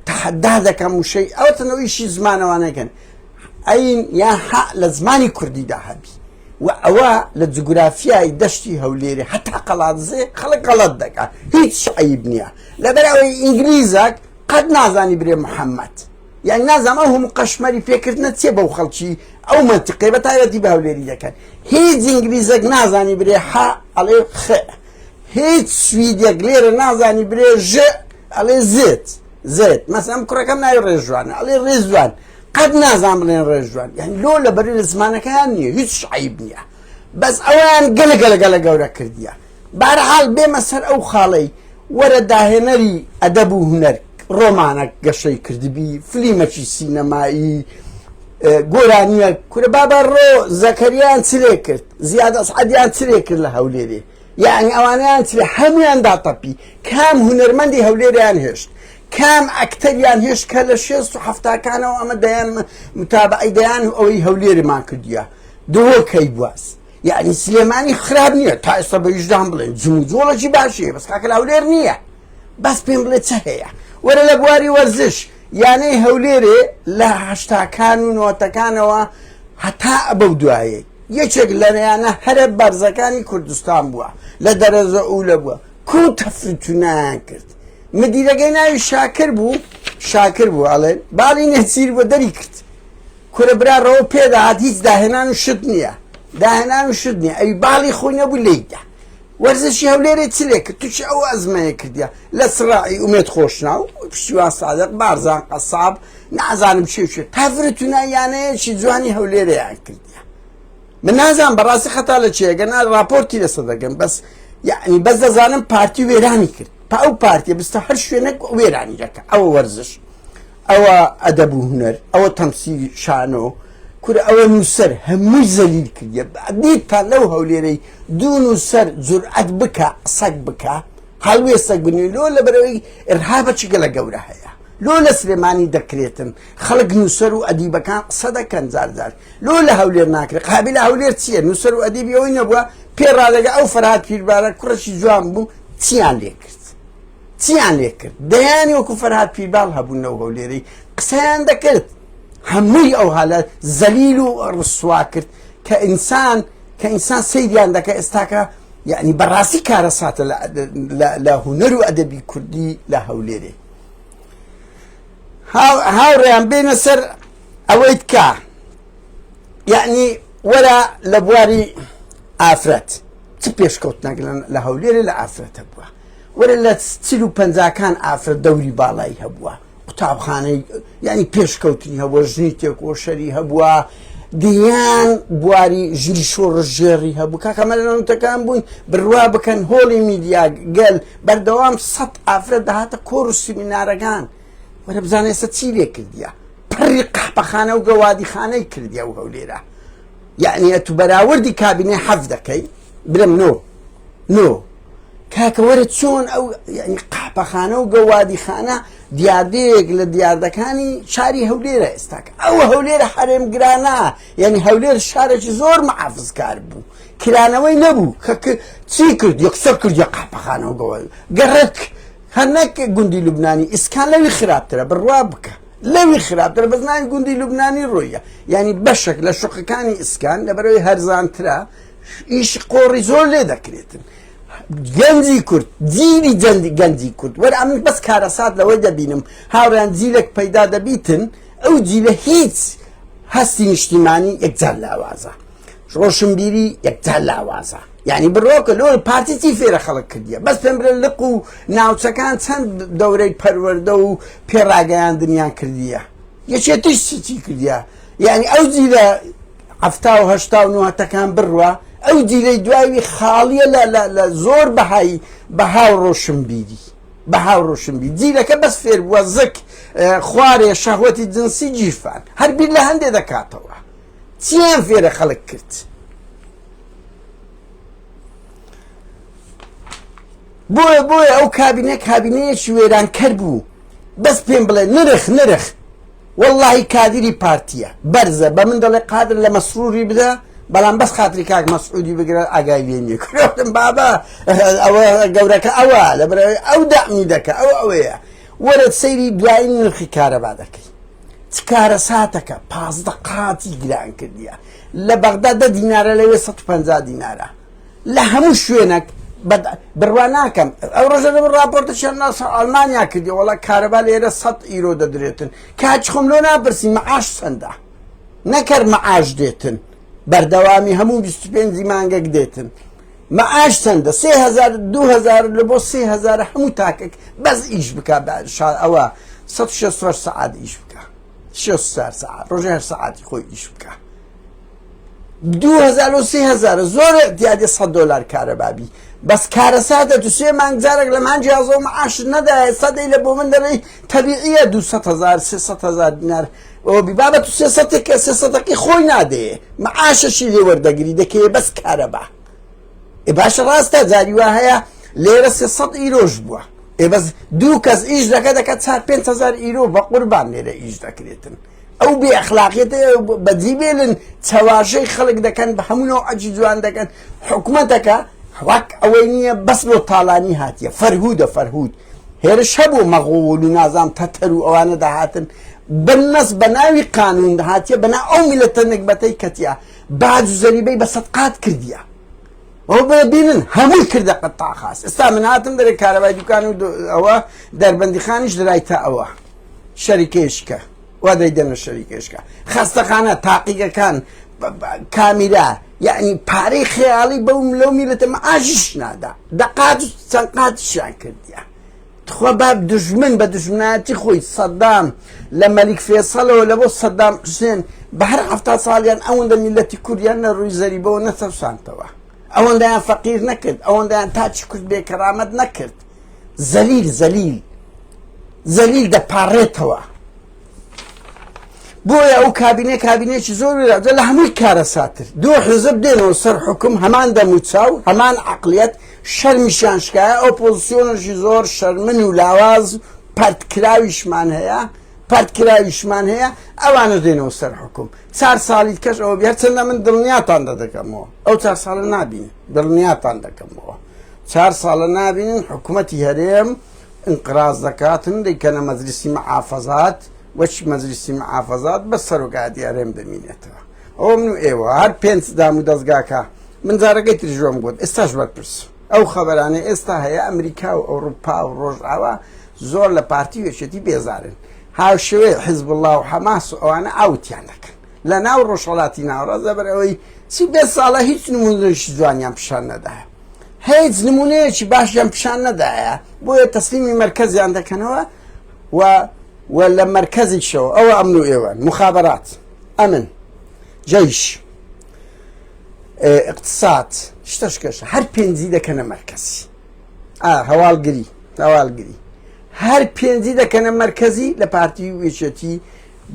تەحەدا دەکەم وشەی ئەوە تەنەوە ئیشی زمانەوانەکەن عەین یا حا لە زمانی کوردیدا هەبی و ئەوە لە جوگرافیای دەشتی هەولێرێ هەتا قەڵادزێ خەڵک غەڵەت دەکات هیچ عیب نییە لەبەر ئەوەی ئینگلیزەک قەت نازانی برێ محەممەد یعنی نازانم ئەو هەموو قەشمەری پێکردنە چیە بەو خەڵکی ئەو مەنتیقەی بە تایبەتی بە هەولێری دەکەن هیچ ئینگلیزەک نازانی برێ ح ئەڵێ خ هیچ سویدێک لێرە نازانی برێ ژ ئەڵێ زێت زێت مەسەم کوڕەکەم ناوی ڕێژوانە ئەڵێ ڕێزوان قەت نازان بڵێن ڕێژوان یعنی لۆ لە بەری لە زمانەکەیان نییە هیچ عیب نییە بەس ئەویان گەلە گەلە گەلە گەورە کردیە بارحاڵ بێمە سەر ئەو خاڵەی وەرە داهێنەری ئەدەب و هونەر ڕۆمانە گەشەی کردبی فلیمەکی سینەمایی گۆرانیە کورە بابا ڕۆ زەکەریان چلێ کرد زیاد ئەسعەدیان چلێ کرد لە هەولێرێ یعنی ئەوانیان چلێ هەمویان داتەپی کام هونەرمەندی هەولێریان هێشت کام ئەکتەریان هێشت کە لە شێست و حەفتاکانەوە ئەمە دەیان متابعی دەیان و ئەوەی هەولێرمان کردیە دهۆکەی بواز یعنی سلێمانی خراپ نییە تا ئێستا بە ویژدان بڵێن جموجۆڵێکی باشی هەیە بەس کاکە لە هەولێر نییە بەس پێم بڵێ چە هەیە وەرە لە بواری وەرزش یانەی هەولێرێ لە هەشتاکان و نۆتەکانەوە هەتا ئەبەو دوایەی یەکێک لە یانە هەرە بەرزەکانی کوردستان بووە لە دەرەجە ئولە بووە کو تەفرتونایان کرد مدیرەکەی ناوی شاکر بوو شاکر بوو ئەڵێن باڵی نێچیر بۆ دەری کرد کورە برا ڕەوە پێداهات هیچ داهێنان و شت نییە داهێنان و شت نییە ئەوی باڵی خۆی نەبوو لێیدا وەرزشی هەولێرێ چ لێ کرد تووشی ئەو ئەزمەیە کردیا لە سڕاعی ئومێد خۆشناو پشتیوان سادق بارزان قەساب نازانم چێ چێ تەفرتونا یانەیەکی جوانی هەولێرەیان کردیا من نازانم بەڕاستی خەتا لە چێ گەنا راپۆرتی لەسەر دەگەم بەس یعنی بەس دەزانم پارتی وێرانی کرد پا ئەو پارتیە بستە هەر شوێنێک وێرانی دەکە ئەوە وەرزش ئەوە ئەدەب و هونەر ئەوە تەمسیل شانۆ کورە ئەوە نووسەر هەمووی زەلیل کردیە دیتان لەو هەولێرەی دوو نووسەر جورئەت بکە قسەک بکە هەڵوێستەک بنوێ لۆ لەبەرەوەی ئرهابەکی گەلە گەورە هەیە لۆ لە سلێمانی دەکرێتن خەڵک نووسەر و ئەدیبەکان قسە دەکەن جار جار لۆ لە هەولێر ناکرێت قابلە هەولێر چییە نووسەر و ئەدیبی ئەوەی نەبووە پێ ڕادەگە ئەو فەرهاد پیربارە کوڕێکی جوان بوو چیان لێ کرد چیان لێ کرد دەیانی وەکو فەرهاد پیرباڵ هەبوون لەو هەولێرەی قسەیان دەکرد هەمووی ئەو هالە زەلیل و ڕسوا کرد کە ئینسان کە ئینسان سەیریان دەکە ئێستاکە یعنی بەڕاستی کارەساتە لە هونەر و ئەدەبی کوردی لە هەولێرێ هاوڕێیان بێنە سەر ئەوەی تکا یعنی وەرە لە بواری ئافرەت چ پێشکەوتنێک لە هەولێرێ لە ئافرەتە بووە وەرە لە چل و پەنجاکان ئافرەت دەوری باڵای هەبووە قوتابخانەی یعنی پێشکەوتنی هەبووە ژنی تێکۆشەری هەبووە. دیان بواری ژنی شۆڕشگێڕی هەبوو کاکە ئەمە لە نەوتەکان بووین بڕوا بکەن هۆڵی میدیا گەل بەردەوام سەد ئافرەت دەهاتە کۆڕ و سیمینارەکان وەرە بزانە ئێستا چی لێ کردیە پڕی قەحپەخانە و گەوادیخانەی کردیە و هەولێرە یعنی ئەتو بەراوردی کابینەی حەف دەکەی برم نۆ نۆ کاکە وەرە چۆن ئەو یعنی قەحپەخانە و گەوادیخانە دیاردەیەک لە دیاردەکانی شاری هەولێرە ئێستاکە ئەو هەولێرە حەرێم گرانە یعنی هەولێر شارێکی زۆر معافزکار بوو کرانەوەی نەبوو کە چی کرد یەکسەر کردی قەحپەخانە و گەوادی گەڕەک هەر نەک گوندی لوبنانی ئیسکان لەوی خراپترە بڕوا بکە لەوی خراپترە بەس ناوی گوندی لوبنانی ڕۆیە یعنی بەشێک لە شوقەکانی ئیسکان لەبەرەوەی هەرزانترە ئیش قۆڕی زۆر لێ دەکرێتن گەنجی کورد جیلی جەندی گەنجی کورد وەر ئەمن بەس کارەسات لەوەی دەبینم هاوڕیان جیلێک پەیدا دەبیتن ئەو جیلە هیچ هەستی نیشتیمانی یەکجار لاوازە ڕۆشنبیری یەکجار لاوازە یعنی بڕۆکە لۆ پارتی چی فێرە خەڵک کردیە بەس پێم بڵێ لق و ناوچەکان چەند دەورەی پەروەردە و پێڕاگەیاندنیان کردیە یەکێتیش چی چی کردیە یعنی ئەو جیلە هەفتا و هەشتا و نوهتەکان بڕوا ئەو جیلەی دواوی خاڵیە لە لە لە زۆر بەهای بەها و ڕۆشنبیری بەها و ڕۆشنبیر جیلەکە بەس فێر بووە زک خوارێ شەهوەتی جنسی گیرفان هەر بیر لە هەندێ دەکاتەوە چیان فێرە خەڵک کرد؟ بۆیە بۆیە ئەو کابینە کابینەیەکی وێرانکەر بوو بەس پێم بڵێ نرخ نرخ واللهی کادری پارتیە بەرزە بە من دەڵێ قادر لە مەسروری بدە بەڵام بەس خاتری کاک مەسعودی بگرە ئاگای لێ نییە کوڕم بابا ئەوە گەورەکە ئەوە لە بەرەوەی ئەو دەعمی دەکە ئەو ئەوەیە وەرە سەیری دوایین نرخی کارەبا دەکەی چ کارەساتەکە 15 قاتی گران کردیە لە بەغدا دە دینارە لەوێ 150 دینارە لە هەموو شوێنێک بڕوا ناکەم ئەو ڕۆژە لە ڕاپۆرتەشیان ناسە ئەلمانیا کردی وەڵا کارەبا لێرە 100 ئیرۆ دەدرێتن کاچ خۆم لۆ ناپرسی معاش چەندە نەکەر معاش دێتن بەردەوامی هەموو 25 مانگەک دێتن معاش چەندە 3000 2000 لە بۆ 3000 هەموو تاکێک بەس ئیش بکە ئەوە 160 سەعات ئیش بکە 64 سەعات ڕۆژێ هەر سەعاتی خۆی ئیش بکە 2000 و 3000 زۆر اعتیادی 100 دلار کارەبابی بەس کارەساتە تو سێ مانگ جارێک لە مانگی یازدە معاش نەدایە سەدەی لە بۆ من دەڵێی تەبیعیە 200 هزار 300 هزار دینار ئەوە بی بابە تو سێسەتێکە سێسەتەکەی خۆی نادەیە معاشەشی لێ وەردەگری دەکەیە بەس کارەبا ئێ باشە ڕاستە جاری وا هەیە لێرە 300 ئیرۆش بووە ئێ بەس دوو کەس ئیش دەکە دەکە 4 5 هزار ئیرۆ بە قوربان لێرە ئیش دەکرێتن ئەو بێ ئەخلاقیەتە بەجی بێلن چەواشەی خەڵک دەکەن بە هەموو نەوعەکی جوان دەکەن حکومەتەکە وەک ئەوەی نییە بەس بۆ تاڵانی هاتیە فەرهودە فەرهود هێرش هەبوو مەغۆل و نازام تەتەر و ئەوانە دەهاتن بەنەس بە ناوی قانون هاتیە بەنا ئەو میلەتە نگبەتەی کەتیە باج و زەریبەی بە سەد قات کردیە ئەو ببینن هەمووی کردە قەتاع خاص ئێستا من هاتم دەرێ کارەبای دوکان و ئەوە دەربەندیخانیش درای تا ئەوە شەریکەیشکە وا دەیدەنە شەریکەشکە خەستەخانە تاقیگەکان کامیرا یعنی پارەی خەیاڵی بەو لەو میلەتە معاشیش نادا دەقات چەند قاتیشیان کردیە تخوا باب دژمن بە دژمنایەتی خۆی سەدام لە مەلیک فێسەڵەوە لە بۆ سەدام حوسێن بە هەر حەفتا ساڵیان ئەوەندە میلەتی کوردیان لە ڕووی زەریبەوە نەچەوساندەوە ئەوەندەیان فەقیر نەکرد ئەوەندەیان تاچی کورد بێکەرامەت نەکرد زەلیل زەلیل زەلیل دەپاڕێتەوە بۆیە ئەو کابینە کابینێکی زۆر وێرا لە هەمووی کارەساتر دوو حزب دێنەوە سەر حکوم هەمان دەموچاو هەمان عقلیەت شەرمیشیان شکایە ئۆپۆزیسیۆنەشی زۆر شەرمن و لاواز پەرتکراویشمان هەیە پەرتکراویشمان هەیە ئەوانە دێنەوە سەر حکوم چار ساڵی کەش ئەوە هەرچەندە من دڵنیاتان دەدەکەمەوە ئەو چار ساڵە نابین دڵنیاتان دەکەمەوە چار ساڵە نابینن حکوومەتی هەرێم انقراض دەکاتن دەیکەنە مەجلیسی معافەزات وەچ مەجلیسی معافەزات بە سەرۆکایەتی هەرێم دەمینێتەوە ئەوە من و ئێوە هەر پێنج دام و دەستگاکە من جارەکەی تریش وام گوت ئێستاش بەرپرس ئەو خەبەرانەی ئێستا هەیە ئەمریکا و ئەوروپا و ڕۆژئاوا زۆر لە پارتی و یەکێتی بێزارن هاوشێوەی حزبوڵڵا و حەماس و ئەوانە ئاوتیان دەکەن لە ناو ڕۆژهەڵاتی ناوەڕاست لەبەر ئەوەی چی بێ ساڵە هیچ نمونەیەکی جوانیان پیشان نەدایە هیچ نمونەیەکی باشیان پیشان نەدایە بۆیە تەسلیمی مەرکەزیان دەکەنەوە و و لە مەرکەزیشەوە ئەوە ئەمن و ئێوەن مخابرات ئەمن. جەیش اقتصاد شتەشکەش هەر پێنجی دەکەنە مەرکەزی هەواڵگری هەواڵگری هەر پێنجی دەکەنە مەرکەزی لە پارتی و یەکێتی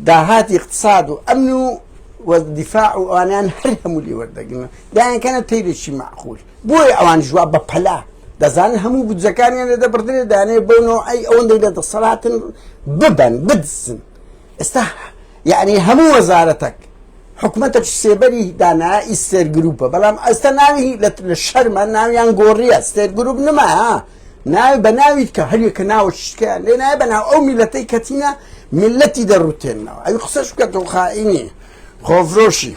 داهاتی اقتصاد و ئەمن و دیفاع و ئەوانیان هەر هەموو لێ وەردەگرن دایانکەنە تەیرێکی معقول بۆیە ئەوان ژوا بە پەلا دەزانن هەموو بودجەکانیان لێ دەبڕدرێ دانێ بەو نەوعەی ئەوەندەی لە دەسەڵاتن ببەن بدزن ئێستا یعنی هەموو وەزارەتەک حکومەتە سێبەری دانا ئیستێر گروپە بەڵام ئێستا ناوی لە شەرمە ناویان گۆڕیە ستێر گروپ نما ناوی بە ناوی کە هەریەکە ناوە شتکەیان لێ نایە بە ناو ئەو میلەتەی کەتینە میلەتی دەڕوتێنەوە ئەوی قسەش بکە تۆ خائینی خۆفرۆشی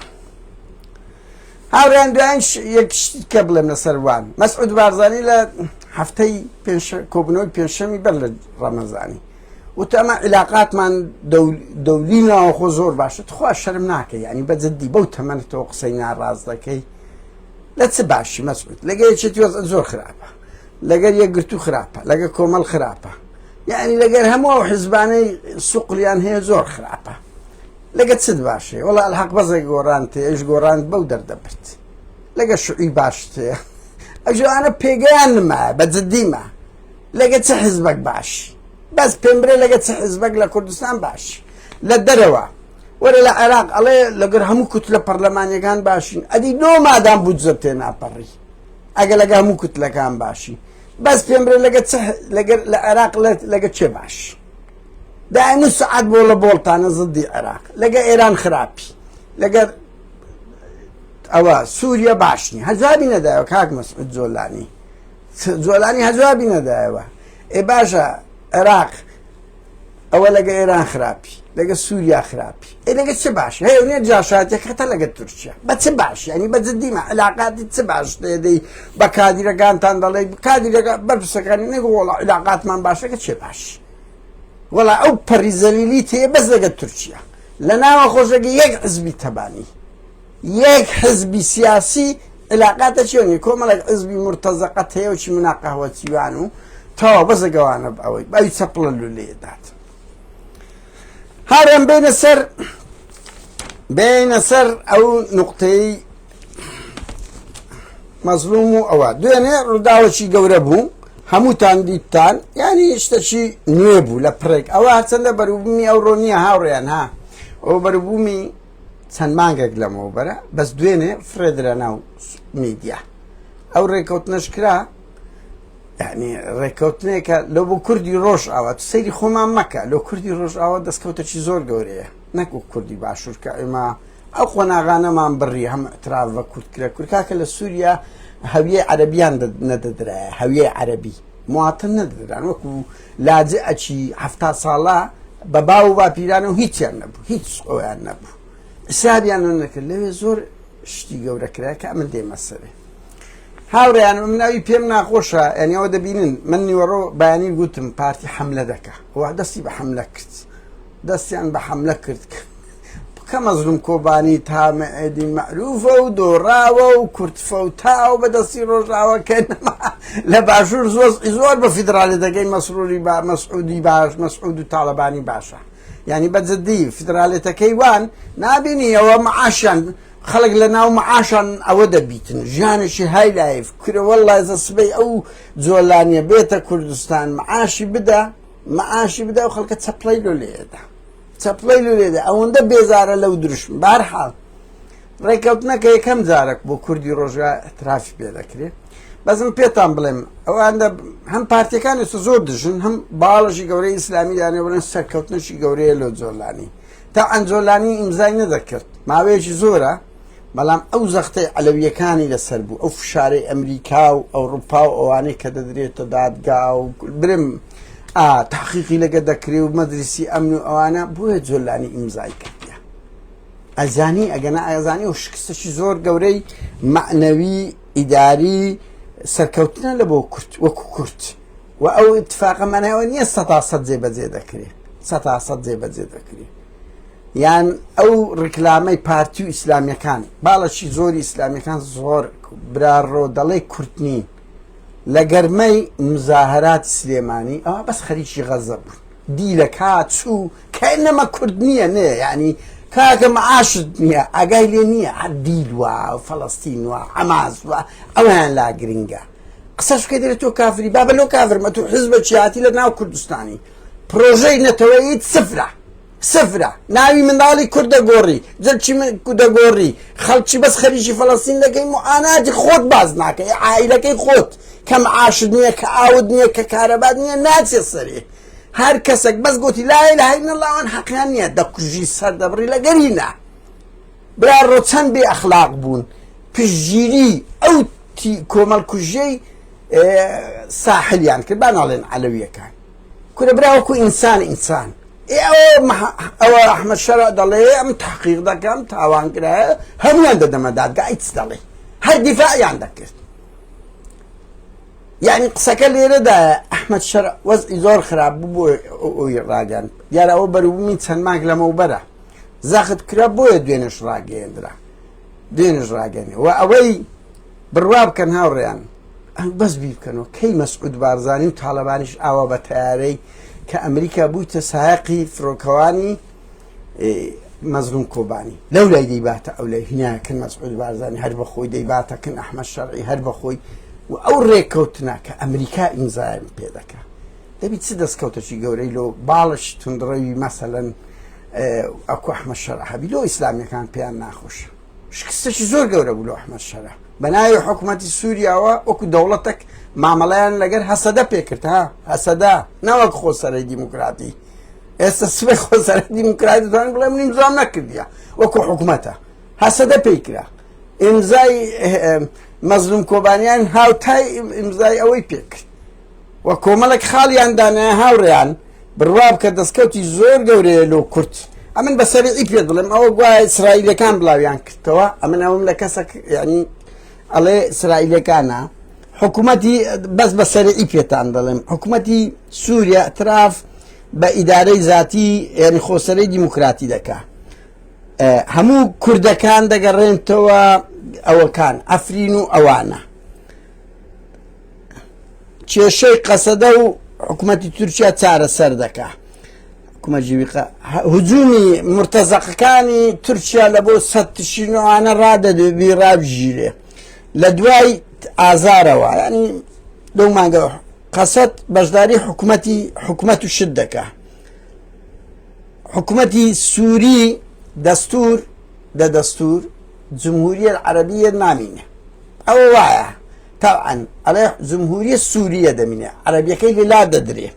هاوڕێیان دوایین یەک شتی کە بڵێم لەسەر وان مەسعود بارزانی لە هەفتەی کۆبنەوەی پێنجشەمی بەر لە ڕەمەزانی وتە ئەمە عیلاقاتمان دەولی ناوەخۆ زۆر باشە تخوا شەرم ناکە ینی بە جدی بەو تەمەنتەوە قسەی ناڕاست دەکەی لە چ باشی مەسعود لەگەر یەکێتی وەزع زۆر خراپە لەگەر یەکگرتوو خراپە لەگەر کۆمەڵ خراپە یعنی لەگەر هەموو ئەو حزبانەی سوقلیان هەیە زۆر خراپە لەگە چت باشێ وەڵا الحق بەزێک گۆڕان تێ ئەویش گۆڕان بەو دەردەبرد لەگە شوعی باش تێ ئەژوانە پێگەیان نمایە بە جدیمە لەگە چ حزبەک باشی بەس پێم برێ لەگە چ حزبەک لە کوردستان باشی لە دەرەوە وەرە لە عێراق ئەڵێ لەگەر هەموو کوتلە پەرلەمانیەکان باشین ئەدی لۆ مادام بودجە تێ ناپەڕی ئەگە لەگە هەموو کوتلەکان باشی بەس پێم برێ لەگە چ لەگەر لە عێراق لەگە چێ باشی دایم و سەعات بۆ لە بۆڵتانە زدی عێراق لەگە ئێران خراپی لەگەر ئەوە سووریە باش نیە هەجوابی نەدایەوە کاک مەسعود جۆلانی جۆلانی هەجوابی نەدایەوە ئێ باشە عێراق ئەوە لەگە ئێران خراپی لەگە سووریا خراپی ئێ لەگە چ باش هەیە نیە جاشاتەکەتە لەگە تورکیا بە چ باش ینی بە جدیمە علااقاتی چ باش دەی بە کادیرەکانتان دەڵێ کادیرەکە بەرپرسەکانی نەگۆڵە علااقاتمان باشەکە چێ باش وەڵا ئەو پەڕی زەلیلی تێ بەس لەگە تورکیا لە ناوە خۆشەگە یەک حزبی تەبانی یەک حزبی سیاسی علاقاتە چێنی کۆمەڵێک حزبی مرتەزەقەت هەیە و چی منا قەهوەچیوان و تەواو بەس لەگەوانە ئەوەی ئەوی چەپڵە لولێدات هاڕێن بینە سەر بینە سەر ئەو نقطەی مەزلوم و ئەوە دوێنێ ڕووداوەکی گەورە بوو هەمووتان دیتتان یعنی شتەکی نوێ بوو لە پڕێک ئەوە هەرچەندە بەروبوومی ئەوڕۆ نییە هاوڕێیان ها ئەو بەروبوومی چەند مانگێک لەمەوبەرە بەس دوێنێ فرێدرا ناو میدیا ئەو ڕێکەوتنەش کرا یعنی ڕێککەوتنێکە لۆ بۆ کوردی ڕۆژ ئاوا سەیری خۆمان مەکە لۆ کوردی ڕۆژ ئاوا دەستکەوتێکی زۆر گەورەیە نەک کوردی باشوور کە ئێمە ئەو قۆناغانەمان بڕی هەم اعتراف بە کورد کرا کورد کاکە لە سووریا هەویەی عەرەبیان نەدەدرایە هەویەی عەرەبی مواطن نەدەدران وەکو لاجئەکی 70 ساڵە بە باو و باپیرانە و هیچیان نەبوو هیچ ئەویان نەبوو حسابیان نەکرد لەوێ زۆر شتی گەورە کرا کە ئەمن دێمە سەرێ هاوڕێیان من ئەوی پێم ناخۆشە یعنی ئەوە دەبینن من نیوەڕۆ بەیانی گوتم پارتی حملە دەکا و دەستی بە حملە کرد دەستیان بە حملە کرد کە مەزلوم کۆبانی تا مەعێدی مەعروفە و دۆڕاوە و کورد فەوتاوە بە دەستی ڕۆژاوە کە نەما لە باشوور زۆر زۆر بە فیدراڵێتەکەی مەسروری با مەسعودی باش مەسعود و تاڵەبانی باشە یعنی بە جدی فیدراڵێتەکەی وان نابینی ئەوە معاشیان خەڵک لە ناو معاشان ئەوە دەبیتن ژیانێکی های لایف کورە وەڵڵا زە سبەی ئەو جۆلانیە بێتە کوردستان معاشی بدە معاشی بدە و خەڵکە چەپڵەی لۆ لێدا چەپڵەی لۆ لێدا ئەوەندە بێزارە لەو دروشم بارحاڵ ڕێککەوتنەکە یەکەم جارێک بۆ کوردی ڕۆژگا اعترافی پێ دەکرێت بەزم پێتان بڵێم ئەوانە هەم پارتیەکان ئێستا زۆر دژن هەم باڵەشی گەورەی ئیسلامی دانێ بڵێن سەرکەوتنەشی گەورەیە لۆ جۆلانی تا ئەنجۆلانی ئیمزای نەدەکرد ماوەیەکی زۆرە بەڵام ئەو زەختەی عەلەویەکانی لەسەر بوو ئەو فشارەی ئەمریکا و ئەوروپا و ئەوانەی کە دەدرێتە دادگا و برم ئا تحقیقی لەگە دەکرێ و مەدرسی ئەمن و ئەوانە بۆیە جۆلانی ئیمزای کردە ئەزانی ئەگەنا ئەزانی و شکستێکی زۆر گەورەی مەعنەوی ئیداری سەرکەوتنە لە بۆ کورت وەکو کورت و ئەو اتفاقە مانایەوە نییە سەتا سەد جێبەجێ دەکرێت سەتا سەد جێبەجێ دەکرێت یان ئەو ڕیکلامەی پارتی و ئیسلامیەکان باڵەکی زۆری ئیسلامیەکان زۆر براڕۆ دەڵێ کورت نین لە گەرمەی مزاهرات سلێمانی ئەوە بەس خەریکی غەزە بوون دیلەکا چوو کە نەمە کورد نییە نێ یعنی. کاکە معاشت نییە ئاگای لێ نییە هەر دیل وە فەڵەستین وە حەماس وە ئەویان لا گرنگە قسەش بکەی دەرێ تۆ کافری بابە لۆ کافرمە تۆ حزبە چیاتی لە ناو کوردستانی پرۆژەی نەتەوەیت سفرە سفرە ناوی منداڵی کورد دەگۆڕی جەرچی من دەگۆڕی خەڵکی بەس خەریکی فەڵەستین دەکەی معاناتی خۆت باز ناکەی عائیلەکەی خۆت کە معاشت نییە کە ئاوت نییە کە کارەبات نییە ناچێ سەرێ هەر کەسێک بەس گوتی لا اله الا الله ئەوان حەقیان نییە دەکوژی سەر دەبڕی لەگەری نا برا ڕۆ چەند بێ ئەخلاق بوون پشتگیری ئەو کۆمەڵکوژیەی ساحلیان کرد با ناڵێن عەلەویەکان کورە برا وەکو ئینسان ئینسان ئەوە ئەحمەد شەرع دەڵێ ئەم تحقیق دەکەم تاوان کرایە هەمویان دەدەمە دادگا ئیچ دەڵێ هەر دیفاعیان دەکرد یعنی قسەکە لێرەدا ئەحمەد شەرع وەزعی زۆر خراپ بوو بۆ ئەوی ڕاگەن دیارە ئەوە بەروبوومی چەند مانگ لەمەوبەرە زەخت کرا بۆیە دوێنێش ڕاگەیەندرا دوێنێش ڕاگەێنێ و ئەوەی بڕوا بکەن هاوڕێیان بەس بیر بکەنەوە کەی مەسعود بارزانی و تاالبانیش ئاوا بە تیارەی کە ئەمریکا بوویتە سایەقی فڕۆکەوانی مەزلوم کۆبانی لەو لای دەیباتە ئەو لای هیناکن مەسعود بارزانی هەر بەخۆی دەیباتەکن ئەحمەد شەرعی هەر بەخۆی و ئەو ڕێککەوتنە کە ئەمریکا ئیمزایان پێ دەکا دەبی چ دەستکەوتێکی گەورەی لۆ باڵش تونندڕەوی مەسەلەن ئەکو ئەحمەد شەرع هەبی لۆ ئیسلامیەکان پێیان ناخۆشە شکستێکی زۆر گەورە بوو لۆ ئەحمەد شەرع بە ناوی حکوومەتی سووریاوە وەکو دەوڵەتێک مامەڵیان لەگەر هەسەدە پێکرد ها هەسەدە نەوەک خۆسەرەی دیموکراتی ئێستا سبەی خۆسەرەی دیموکراتی دەتوانن بڵێ من ئیمزام نەکردیە وەکو حکوومەتە هەسەدە پێی کرا ئیمزای مەزلوم کۆبانیان هاوتای ئیمزای ئەوەی پێکرد و کۆمەڵێک خاڵیان دانایە هاوڕێیان بڕوا بکە دەستکەوتی زۆر گەورەیە لۆ کورد ئەمن بە سەریعی پێ دڵێم ئەوە گوایە ئیسرائیلەکان بڵاویان کردەوە ئەمن ئەوم لە کەسەک یعنی ئەڵێ ئیسرائیلەکانە حکوومەتی بەس بە سەریعی پێتان دەڵێم حکوومەتی سووریا اعتراف بە ئیدارەی زاتی یعنی خۆسەرەی دیموکراتی دەکا هەموو کوردەکان دەگەڕێنتەوە ئەوەکان ئەفرین و ئەوانە کێشەی قەسەدە و حکوومەتی تورکیا چارەسەر دەکا هجومی مرتەزەقەکانی تورکیا لە بۆ سەد تشینەوانە ڕادەبی ڕابژیرێ لە دوای ئازارەوە ینی لەو مانگە قەسەد بەشداری حکوومەتی حکوومەت و شت دەکا حکوومەتی سووری دەستور دە دەستور جمهوریە عەربیە نامینێ ئەوە وایە تەبعەن ئەڵێ جمهوریە سووریە دەمینێ عەربیەکەی لێ لا دەدرێ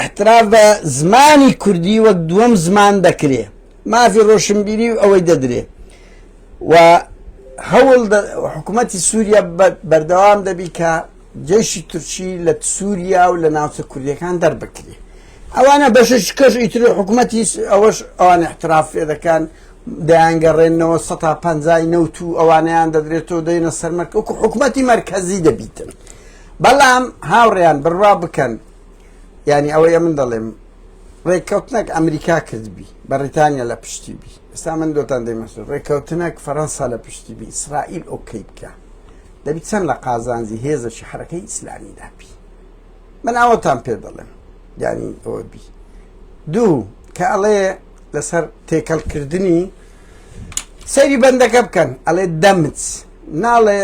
احتراف بە زمانی کوردی وەک دووەم زمان دەکرێ مافی ڕۆشنبیری و ئەوەی دەدرێ و هەوڵ حکوومەتی سووریا بەردەوام دەبی کە جەیشی تورکی لە سووریا و لە ناوچە کوردیەکان دەربکرێ ئەوانە بەشش کەش ئیتر حکوومەتی ئەوەش ئەوان احتراف پێ دەکەن دەیانگەڕێنەوە سەتا پەنجای نەوت و ئەوانەیان دەدرێتەوە دەینە سەر مەرکە وەکو حکوومەتی مەرکەزی دەبیتن بەڵام هاوڕێیان بڕوا بکەن یعنی ئەوەی من دەڵێم ڕێککەوتنێک ئەمریکا کردبی بەڕیتانیا لە پشتی بی ئێستا من دۆتان دەیمەسەر ڕێککەوتنێک فەرەنسا لە پشتی بی ئیسرائیل ئۆکەی بکە دەبی چەند لە قازانجی هێزەکی حرەکەی ئیسلامی دابی من ئەوەتان پێ دەڵێم یعنی ئەوە بی دوو کە ئەڵێ لەسەر تێکەڵکردنی سەیری بەندەکە بکەن ئەڵێ دەمت ناڵێ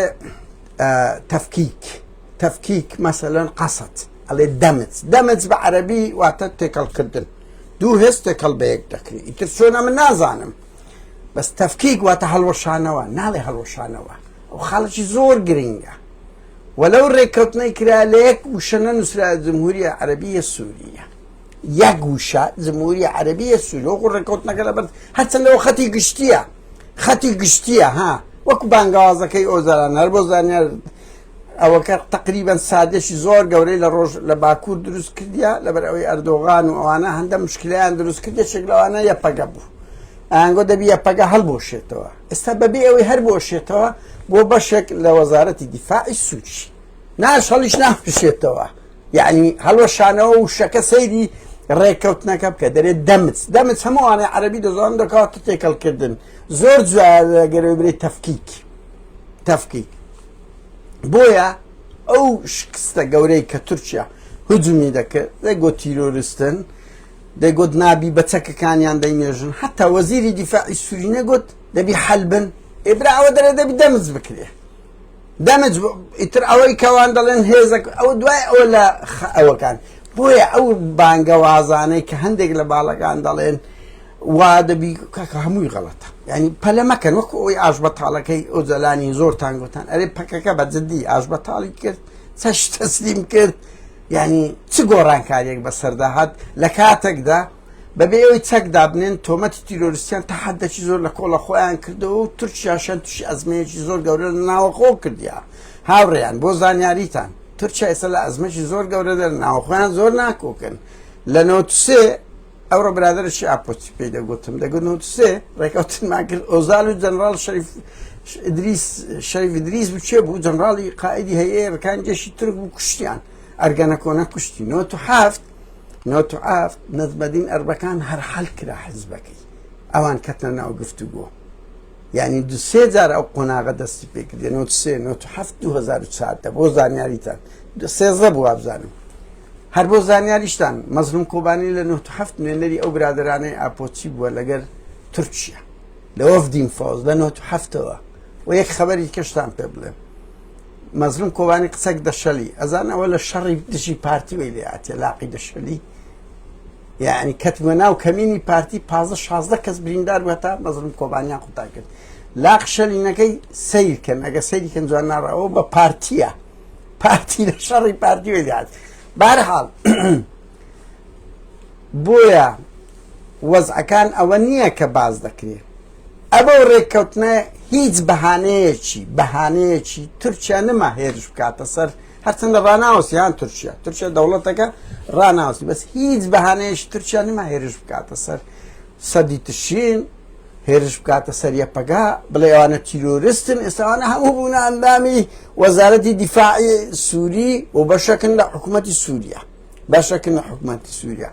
تەفکیک تەفکیک مەسەلەن قەسەت ئەڵێ دەمت دەمت بە عەربی واتە تێکەڵکردن دوو هێز تێکەڵ بە یەک دەکرێت ئیتر چۆنە من نازانم بەس تەفکیک واتە هەڵوەشانەوە ناڵێ هەڵوەشانەوە ئەو خاڵێکی زۆر گرنگە و لەو ڕێککەوتنەی کرا لە یەک وشە نەنووسرا جمهوریە عەرەبیە سووریە یەک وشە جمهوریە عەرەبیە سووریە وەکو ڕێککەوتنەکە لەبەر هەرچەندەوە خەتی گشتیە خەتی گشتیە ها وەکو بانگەوازەکەی ئۆزاران هەر بۆ زانیار ئەوەکە تقریبا سادێکی زۆر گەورەی لە ڕۆژ لە باکوور دروست کردیا لەبەر ئەوەی ئەردۆغان و ئەوانە هەندە مشکلیان دروست کرد یەکێک لەوانە یەپەگە بوو ئەنگۆ دەبی یەپەگە هەڵبۆشێتەوە ئێستا بەبێ ئەوەی هەر بۆشێتەوە بۆ بەشێک لە وەزارەتی دیفاعی سووری ناش هەڵیش ناپشێتەوە یعنی هەڵوەشانەوە وشەکە سەیری ڕێککەوتنەکە بکە دەرێت دەمت دەمت هەمووانە عەربی دەزان دەکات تێکەڵکردن زۆر جوایە برێ تەفکیک تەفکیک بۆیە ئەو شکستە گەورەی کە تورکیا هجومی دەکرد دەگۆ تیرۆرستن. دەیگوت نابی بە چەکەکانیان دەینێژن حتا وەزیری دیفاعی سووری نەگوت دەبی حەل بن ئێ برا ئەوە دەرێ دەبی دەمج بکرێ دەمج ئیتر ئەوەی کەوان دەڵێن هێزەک ئەو دوای ئەوە لە ئەوەکان بۆیە ئەو بانگەوازانەی کە هەندێک لە باڵەکان دەڵێن وا دەبی کاکە هەمووی غەڵەتە یعنی پەلە مەکەن وەکو ئەوی ئاش بەتاڵەکەی ئۆجەلانی زۆرتان گوتان ئەرێ پەکەکە بە جدی ئاش بەتاڵی کرد چەش تەسلیم کرد یعنی چ گۆڕانکاریەک بەسەردا هات لە کاتێکدا بەبێ ئەوەی چەک دابنێن تۆمەتی تیرۆریستیان تا حدێکی زۆر لە کۆڵە خۆیان کردەوە و تورکیاشیان تووشی ئەزمەیەکی زۆر گەورە لە ناوەخۆ کردیا هاوڕێیان بۆ زانیاریتان تورکیا ئێستا لە ئەزمەکی زۆر گەورە دەر ناوەخۆیان زۆر ناکۆکن لە 93 ئەوڕۆ برادەرێکی ئاپۆچی پێی دەگوتم دەگوت 93 ڕێکەوتنمان کرد ئۆزال و جەنراڵ شەریف ئیدریس شەریف ئیدریس بوو کێ بوو جەنراڵی قائیدی هەیە ڕکان جێشی تورک بوو کوشتیان ئەرگەنەکۆنە کوشتی 97 97 نەجمەدین ئەربەکان هەر حەل کرا حزبەکەی ئەوان کەتنە ناو گفتوگۆ یعنی دو سێ جار ئەو قۆناغە دەستی پێکردێ 93 97 2014 بۆ زانیاریتان سێزدە بوو وابزانم هەر بۆ زانیاریشتان مەزلوم کۆبانی لە 97 نوێنەری ئەو برادرانەی ئاپۆچی بووە لەگەر تورکیا لە وەفدین فۆز لە 97ەوە و یەک خەبەری کەشتان پێ بڵێم مەزلوم کۆبانی قسەک دەشەلی ئەزان ئەوە لە شەڕی دژی پارتی وی لێ هاتیە لاقی دەشەلی یعنی کەتمە ناو کەمینی پارتی پازە شازدە کەس بریندار بوو تا مەزلوم کۆبانیان قوتا کرد لاق شەلینەکەی سیرکەن ئەگە سەیری کەن جوان ناڕەوە بە پارتیە پارتی لە شەڕی پارتی وی لێ بارحاڵ بۆیە وەزعەکان ئەوە نییە کە باز دەکرێت ئەبەو ڕێککەوتنە هیچ بەهانەیەکی بەهانەیەکی تورکیا نما هێرش بکاتە سەر هەرچەندە ڕناوەسی هاان تورکیا تورکیا دەوڵەتەکە ڕناوسی بەس هیچ بەهانەیەکی تورکیا نما هێرش بکاتە سەر سەدی تشین هێرش بکاتە سەر یەپەگە بڵێ ئەوانە تیرۆرستن ئێستاوانە هەموو بوونە ئەندامی وەزارەتی دیفاعی سووری و بەشەکن لە حکوومەتی سووریا بەشەکن لە حکوومەتی سووریا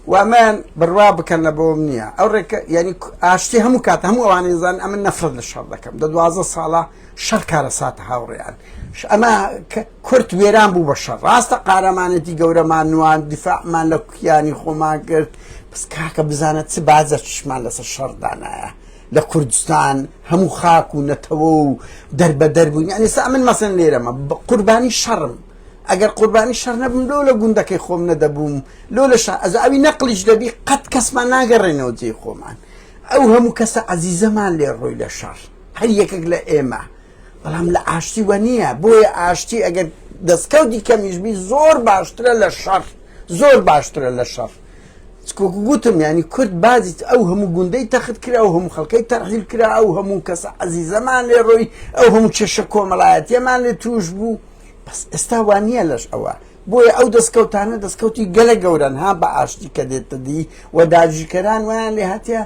و ئەمەیان بڕوا بکەن لە بۆم نییە ئەو ڕێکە یعنی ئاشتی هەموو کات هەموو ئەوانەی زان ئەمن نەفرەت لە شەڕ دەکەم دە دوازە ساڵە شەڕ کارەساتە هاوڕێیان ئەمە کورت وێران بوو بە شەڕ ڕاستە قارەمانێتی گەورەمان نوان دیفاعمان لە کویانی خۆمان کرد بەس کاکە بزانە چ باجەکیشمان لەسەر شەڕ دانایە لە کوردستان هەموو خاک و نەتەوە و دەربەدەر بوون یعنی سا من مەسەن لێرەمە قوربانی شەڕم ئەگەر قوربانی شەڕ نەبم لۆ لە گوندەکەی خۆم نەدەبووم لۆ لە شا ئەز ئەوی نەقلیش دەبی قەت کەسمان ناگەڕێنەوە جێی خۆمان ئەو هەموو کەسە عەزیزەمان لێ ڕۆی لە شەڕ هەر یەکێک لە ئێمە بەڵام لە ئاشتی وە نییە بۆیە ئاشتی ئەگەر دەستکەوتی کەمیش بی زۆر باشترە لە شەڕ زۆر باشترە لە شەڕ گوتم ینی کورد بازی ئەو هەموو گوندەی تەخت کرا و هەموو خەڵکەی تەرحیل کرا ئەو هەموو کەسە عەزیزەمان لێ ڕۆی ئەو هەموو کێشە کۆمەڵایەتیەمان لێ توش بوو بەس ئێستا وا نییە لەش ئەوە بۆیە ئەو دەستکەوتانە دەستکەوتی گەلە گەورەن ها بە ئاشتی کە دێتە دی و داگیرکەران وایان لێ هاتیە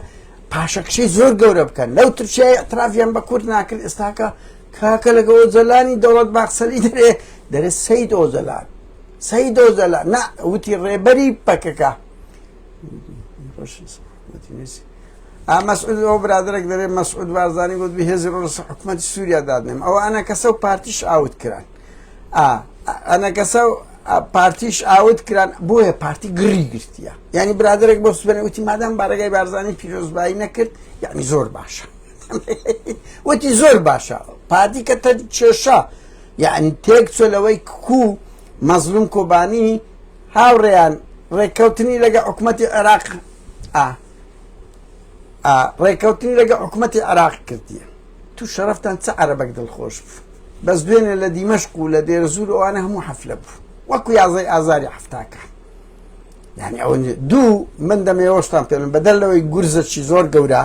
پاشەکشەی زۆر گەورە بکەن لەو تورکیای اعترافیان بە کورد ناکرد ئێستاکە کاکە لەگە ئۆجەلانی دەوڵەت باخسەلی دەرێ دەرێ سید ئۆجەلان سید ئۆجەلان نا وتی ڕێبەری پەکەکە مەسعود ئەو برادرێک دەرێ مەسعود بارزانی گوت بهێزی ڕۆژ حکوومەتی سووریا دادنێم ئەوە ئەنە کەسە و پارتیش ئاوت کران ئەنەکەسە و پارتیش ئاوت کران بۆیە پارتی گڕی گرتیە یعنی برادێک بۆ سبێنێ وتی مادام بارەگای بارزانانی پیرۆزبایی نەکرد یعنی زۆر باشە وتی زۆر باشە پارتی کە تە کێشە یعنی تێک چۆ لەوەی کو مەزلوم کۆبانی هاوڕێیان ڕێککەوتنی لەگە حکوومەتی عێراق ڕێککەوتنی لەگە حکوومەتی عێراق کردیە تو شەرەفتان چ عەرەبەک دڵخۆش بوو بەس دوێنێ لە دیمەشق و لە دێرزور ئەوانە هەموو حەفلە بوو وەکو یازەی ئازاری حەفتاکان یعنی ئەوە دوو من دەمەوەشتان پێڵم بەدەر لەوەی گورزەکی زۆر گەورە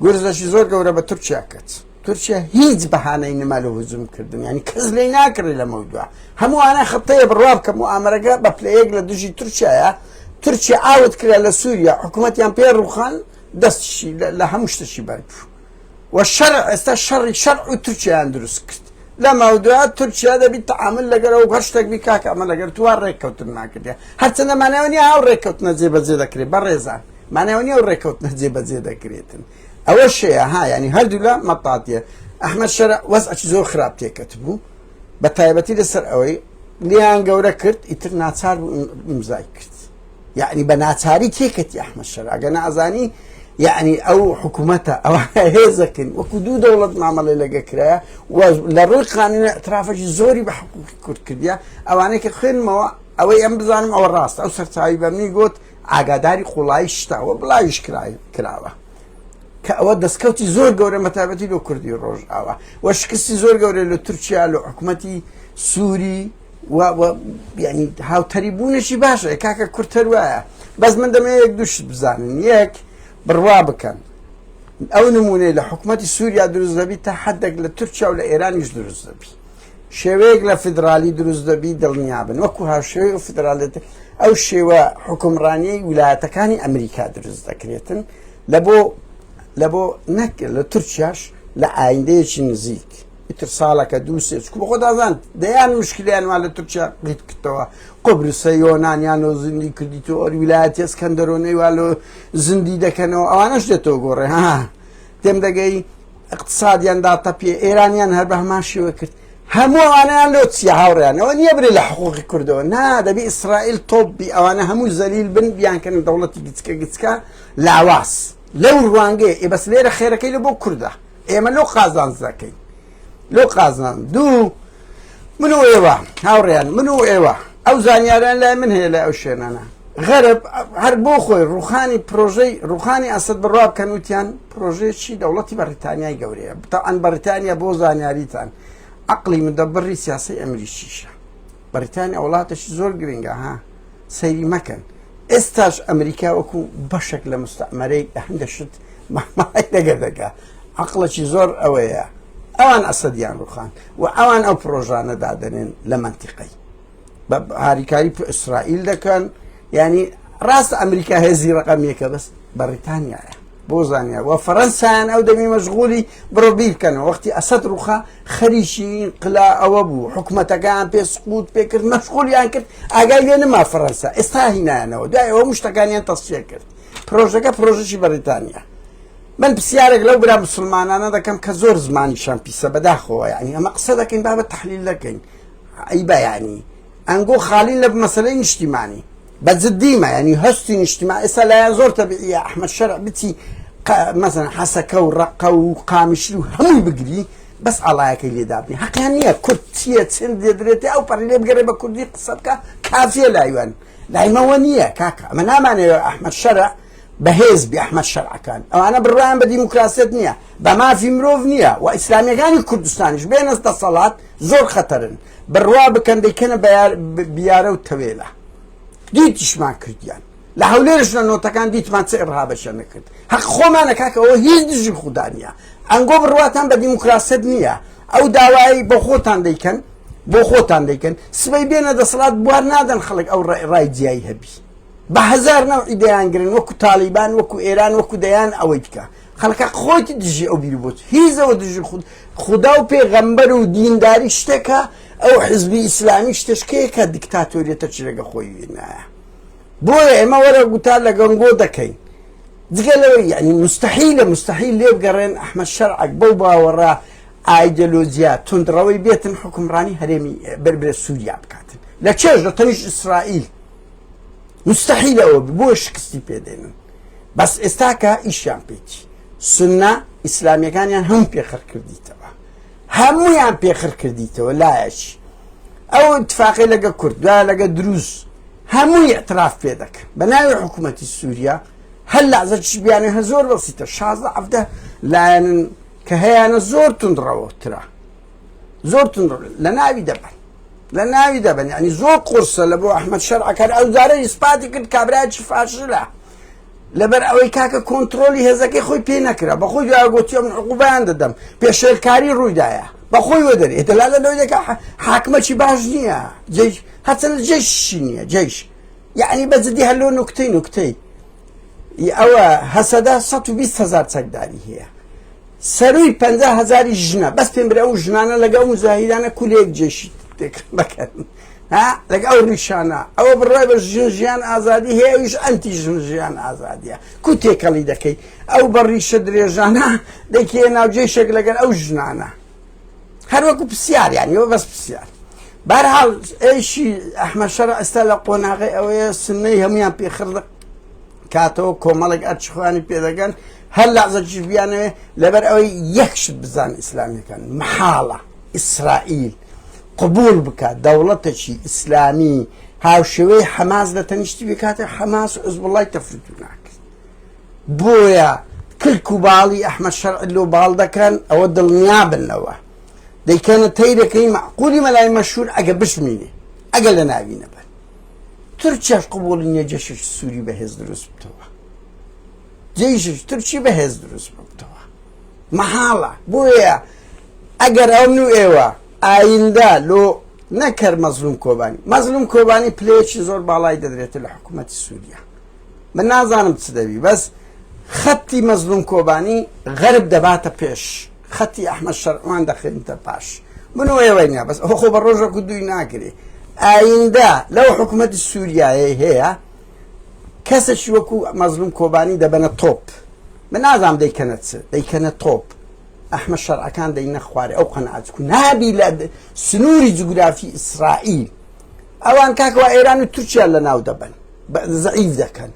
گورزەکی زۆر گەورە بە تورکیا کرد تورکیا هیچ بەهانەی نما لە هجوم کردن ینی کەس لێی ناکڕی لە مەودوا هەمووانە خەتەیە بڕوا بکە موئامەرەکە بە پلەیەک لە دژی تورکیایە تورکیا ئاوت کرا لە سووریا حکوومەتیان پێ ڕوخان دەستشی لە هەموو شتەشی بەربوو و شەرع ئێستا شەڕی شەرع و تورکیایان دروست کرد لەمەودوا تورکیا دەبی تعامل لەگەر ئەو هەر شتێک بی کاکە ئەمە لەگەر تو وا ڕێککەوتن ناکردێ هەرچەندە ماناوە نییە ئەو ڕێککەوتنە جێبەجێ دەکرێت بەڕێزان ماناوە نییە ئەو ڕێککەوتنە جێبەجێ دەکرێتن ئەوە شەیە ها ینی هەردوولا مەتاتیە ئەحمەد شەرع وەزعێکی زۆر خراپ تێکەت بوو بە تایبەتی لەسەر ئەوەی لیان گەورە کرد ئیتر ناچار بوو ئیمزای کرد. یعنی بە ناچاری تێکەتی ئەحمەد شەرع ئەگەر نازانی یعنی ئەو حکوومەتە ئەوە هێزەکەن وەکو دوو دەوڵەت مامەڵی لەگە کرایە و لە ڕووی قانونی اعترافەکی زۆری بە حقوقی کورد کردە ئەوانەی کە خوێنمەوە ئەوەی ئەم بزانم ئەوە ڕاستە ئەو سەرچاوی بە منی گوت ئاگاداری قوڵایی شتاوە بڵاویش کراوە کە ئەوە دەستکەوتی زۆر گەورە مەتابەتی لۆ کوردی ڕۆژئاوا و شکستی زۆر گەورە لە تورکیا لە حکوومەتی سووری و ینی هاوتەری بوونێکی باشە کاکە کورتەر وایە بەس من دەمەوێت یەک دوو شت بزانن یەک بڕوا بکەن ئەو نمونەی لە حکوومەتی سووریا دروست دەبی تا حدێک لە تورکیا و لە ئێرانیش دروست دەبی شێوەیەک لە فیدرالی دروست دەبی دڵنیابن وەکو هاوشێوەی ئەو فیدرالێت ئەو شێوە حکومڕانیەی ویلایەتەکانی ئەمریکا دروست دەکرێتن لە بۆ لە بۆ نەک لە تورکیاش لە ئایندەیەکی نزیک ئیتر ساڵەکە دوو سێ چکو بەخۆ دازان دەیان مشکلیان وا لە تورکیا قیت کردەوە قوبرسە یۆنانیان و زیندی کردی تۆ ئەر ویلایەتی ئەسکەندەرۆنەی وا لۆ زیندی دەکەنەوە ئەوانەش دێتەوە گۆڕێ ها تێم دەگەی اقتصادیان داتەپیە ئێرانیان هەر بە هەمان شێوە کرد هەموو ئەوانیان لۆ چیە هاوڕیانەوە نییە برێ لە حقوقی کوردەوە نا دەبی ئیسرائیل تۆپ بی ئەوانە هەموو زەلیل بن بیانکەن دەوڵەتی گچکە گچکە لاواز لەو ڕوانگەیە ئێ بەس لێرە خێرەکەی لە بۆ کوردە ئێمە لۆ قازانج دەکەین لۆ قازان دوو من و ئێوە هاوڕیان من و ئێوە ئەو زانیاران لای من هەیە لە ئەو شوێنانە غەرب هەر بۆ خۆی ڕوخانی پرۆژەی ڕوخانی ئەسد بڕوا بکەن وتیان پرۆژەیەکی دەوڵەتی بەڕیتانیای گەورەیە بتەعەن بەڕیتانیا بۆ زانیاریتان عقلی مدەبڕی سیاسی ئەمریکیشە بەریتانیا وڵاتێکی زۆر گرنگە ها سەیری مەکەن ئێستاش ئەمریکا وەکو بەشێک لە مستعمەرەی لە هەندە شت مامەڵەی لەگەر دەکا عقڵێکی زۆر ئەوەیە ئەوان ئەسەدیان ڕوخان و ئەوان ئەو پرۆژانە دادەنێن لە منتیقەی بە هاریکاری ئیسرائیل دەکەن ینی ڕاست ئەمریکا هێزی ڕقەمیەکە بەس بەریتانیایە بۆ زانیا و فەرەنسایان ئەو دەمی مەشغولی بڕۆ بیرکەنەوە وەختی ئەسەد ڕوخا خەریکی قلا ئەوە بوو حکومەتەکان پێ سقوت پێکرد مەشغولیان کرد ئاگای لێ نەما فەرەنسا ئێستا هینایانەوە دوای ئەوە مشتەکانیان تەسفیە کرد پرۆژەکە پرۆژەی بەریتانیا من پرسیارێک لەو برا مسلمانانە دەکەم کە زۆر زمانیشان پیسە بەداخەوە یعنی ئەمە قسە دەکەین بابە تحلیل دەکەین ئەی بەیانی ئەنگۆ خاڵین لە مەسلەی نیشتیمانی بە جدیمە ینی هەستی نیشتیمان ئێستا لایەن زۆر تەبیعیە ئەحمەد شەرع بچی مەسەن حەسەکە و ڕەقە و قامیشلی و هەمووی بگری بەس ئاڵایەکەی لێدابنی حەقیان نییە کورد چییە چند دێدرێتێ ئەو پەڕی لێ بگەڕێ بە کوردی قسە بکە کافیە لایوان لایمەوە نییە کاکە ئەمە نامانەوێ ئەحمەد شەرع بەهێز بی ئەحمەد شەرعەکان ئەوانە بڕوایان بە دیموکراسیەت نییە بە مافی مرۆڤ نییە و ئیسلامیەکانی کوردستانیش بێنە دەسەڵات زۆر خەتەرن بڕوا بکەن دەیکەنە بیارە و تەوێلە دیتیشمان کردیان لە هەولێرش لە نۆتەکان دیتمان چ ئڕهابەشە نەکرد هەق خۆمانە کاکە ئەوە هیچ دژی خودا نییە ئەنگۆ بڕواتان بە دیموکراسیەت نییە ئەو داوایی بۆ خۆتان دەیکەن بۆ خۆتان دەیکەن سبەی بێنە دەسەڵات بوار نادەن خەڵک ئەو ڕای جیایی هەبی بە هەزار نەوعی دەیانگرن وەکو تاڵیبان وەکو ئێران وەکو دەیان ئەوەی دیکە خەڵکە خۆیتی دژی ئەو بیر بۆت هیزەوە دژی خود خودا و پێغەمبەر و دینداری شتێکە ئەو حزبی ئیسلامی شتشکەیەکە دیکتاتۆریەتە چرێگە خۆی وێنایە بۆیە ئێمە وەرە گوتار لە گەنگۆ دەکەین جگە لەوەی یعنی مستحیلە مستحیل لێبگەڕێن ئەحمەد شەرعک بەو باوەڕە ئایدۆلۆجیا توندڕەوەی بێتن حکومڕانی هەرێمی بربرێ سووریا بکاتن لە چێژ لە تەنیش ئیسرائیل مستحیل ئەوە بۆ شکستی پێدێنن بەس ئێستاکە ئیشیان پێچی سنە ئیسلامیەکانیان هەم پێخڕ کردیتەوە هەمویان پێخڕ کردیتەوە لایەکی ئەو اتفاقی لەگە کورد دوای لەگە دروست هەمووی اعتراف پێ دەکەن بە ناوی حکوومەتی سووریا هەر لازە چ بیانە هە زۆر بەسیتە 16 حەفدە لایەنن کە هەیەە زۆر تونندڕەوەترە زۆر تونند لە ناوی دەبن لە ناوی دەبن یعنی زۆر قورسە لە بۆ ئەحمد شەرعەکەر ئەو جارە ئیسپاتی کرد کابراکی فاشلە لەبەر ئەوەی کاکە کۆنتترۆلی هێزەکەی خۆی پێ نەکرا بەخۆی دوای گوتی من عقوبیان دەدەم پێشێلکاری ڕوویدایە بەخۆی وەدەرێ دەلالە لەوەی دەکا حاکمەکی باش نییە جێش هەرچەند جێشی نییە جێش یعنی بە جدی هەر لۆ نوکتەی نوکتەی ئەوە هەسەدە 120 هزار چەکداری هەیە سەروی 50 هزاری ژنە بەس پێم برێ ئەو ژنانە لەگەڵ مزاهیرانە کولێک جێشی بکەن ها لەگە ئەو ڕیشانە ئەوە بڕای بە ژن ژیان ئازادی هەیە ئەویش ئەنتی ژن ژیان ئازادیە کو تێکەڵی دەکەی ئەو بە ڕیشە درێژانە دەکێ ناو جێشێک لەگەر ئەو ژنانە هەر وەکو پرسیار یانی ئەوە بەس پرسیار. بەرحاڵ ئەیشی ئەحمەد شەرع ئێستا لە قۆناغی ئەوەیە سنەی هەمویان پێخڕ کاتەوە کۆمەڵێک ئەرچی خۆیانی پێدەگەن هەر لەعزەکیش بیانەوێ لەبەر ئەوەی یەک شت بزان ئیسلامیەکان محاڵە ئیسرائیل قبول بکات دەوڵەتێکی ئیسلامی هاوشێوەی حەماس لە تەنیشتی بکاتە حەماس و حزبوڵای تەفروت ناکرد بۆیە کلک و باڵی ئەحمەد شەرع لۆ باڵ دەکەن ئەوە دڵنیابن لەوە دەیکەنە تەیرەکەی مەعقولی مەلای مەشهور ئەگە بشمینێ ئەگە لە ناوی نەبەن تورکیاش قبوڵی نییە جەشێکی سووری بەهێز دروست بتەوە جەیشێکی تورکی بەهێز دروست بتەوە مەحاڵە بۆیە ئەگەر ئەو من و ئێوە ئایندە لۆ نەکەر مەزلوم کۆبانی مەزلوم کۆبانی پلەیەکی زۆر باڵای دەدرێتە لە حکوومەتی سووریا من نازانم چ دەبی بەس خەتی مەزلوم کۆبانی غەرب دەباتە پێش خەتی ئەحمەد شەرعوان دەخێنتە پاش من و ئێوەی نیە بەس ئەوە خۆ بە ڕۆژەک و دووی ناکرێ ئایندە لەو حکوومەتی سووریایەی هەیە کەسێکی وەکو مەزلوم کۆبانی دەبەنە تۆپ من نازانم دەیکەنە چ دەیکەنە تۆپ ئەحمەد شەرعەکان دەینە خوارێ ئەو قەناعەت کو نابی لە سنووری جوگرافی ئیسرائیل ئەوان کاکەوە ئێران و تورکیا لە ناو دەبن زەعیف دەکەن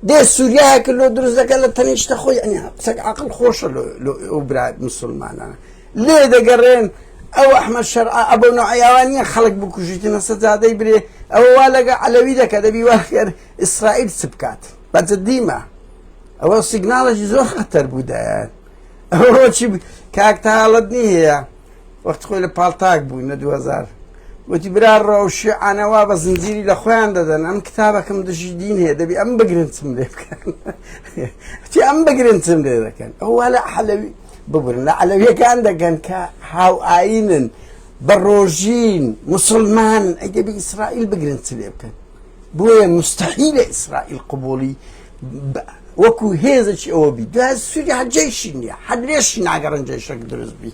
دێ سووریایەکە لۆ دروست دەکەن لە تەنیشتە خۆی ئەنی قسەک عقل خۆشە لۆ ئەو برا مسلمانانە لێ دەگەڕێن ئەو ئەحمەد شەرع ئەبۆ نوعیاوان نییە خەڵک بکوژیتنە سەجادەی برێ ئەوە وا لەگە عەلەوی دەکە دەبی واکەر ئیسرائیل چ بکات بەجددیمە ئەوە سیگناڵێکی زۆر خەتەر بوو دایان ئەوە چی کاک تاڵت نییە وەختی خۆی لە پاڵتاک بووین لە 2000 وتی برا ڕۆ شیعانە وا بە زنجیری لە خۆیان دەدەن ئەم کتابەکەم دژی دین هەیە دەبی ئەم بگرن چم لێ بکەن وتی ئەم بگرن چم لێ دەکەن ئەو وا لە حەلەوی ببورن لە عەلەویەکان دەکەن کە هاوئاینن بە ڕۆژین مسلمان ئەی دەبی ئیسرائیل بگرن چ لێ بکەن بۆیە مستحیلە ئیسرائیل قبوڵی وەکو هێزێکی ئەوە بی دوای سووریا هەر جەیشی نییە هەر لێشی ناگەڕن جەیشەک دروست بی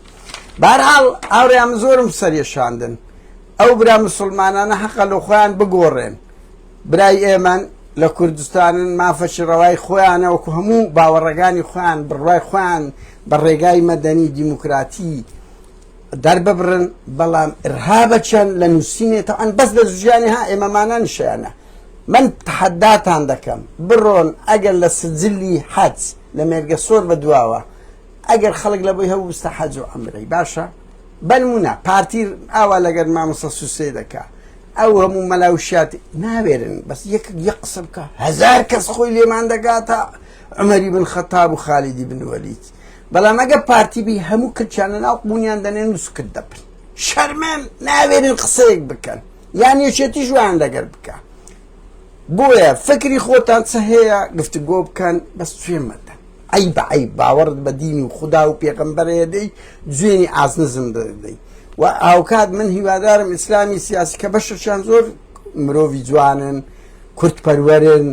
بارحاڵ هاوڕێیان من زۆرم سەرێشاندن ئەو برا مسلمانانە حەقە لە خۆیان بگۆڕێن برای ئێمەن لە کوردستانن مافەکی ڕەوای خۆیانە وەکو هەموو باوەڕەکانی خۆیان بڕوای خۆیان بە ڕێگای مەدەنی دیموکراتی دەرببڕن بەڵام ئرهابەچەند لە نووسینێ تەعەن بەس لە ژیانی ها ئێمەمانە نیشانە من تحداتان دەکەم بڕۆن ئەگەر لە سجلی حەج لە مێرگەسۆر بە دواوە ئەگەر خەڵک لە بۆی هەبوو بستە حەج و عەمرەی باشە بەنمونە پارتی ئاوا لەگەر مامۆستا سوسێ دەکا ئەو هەموو مەلا و شیات ناوێرن بەس یەک یەک قسە بکە هەزار کەس خۆی لێمان دەگاتە عمەری بن خەتاب و خالیدی بن وەلید بەڵام ئەگە پارتی بی هەموو کلچانە ناو قبونیان دەنێن و سکت دەبن شەرمەن ناوێرن قسەیەک بکەن یان یەکێتی ژوان لەگەر بکە بۆیە فکری خۆتان چ هەیە گفتگۆ بکەن بەس توێ مەدەن عەیبە عەیب باوەڕت بە دین و خودا و پێغەمبەر هەیە دەی جوێنی ئازنزم دەدەی و هاوکات من هیوادارم ئیسلامی سیاسی کە بەشێکیان زۆر مرۆڤی جوانن کوردپەروەرن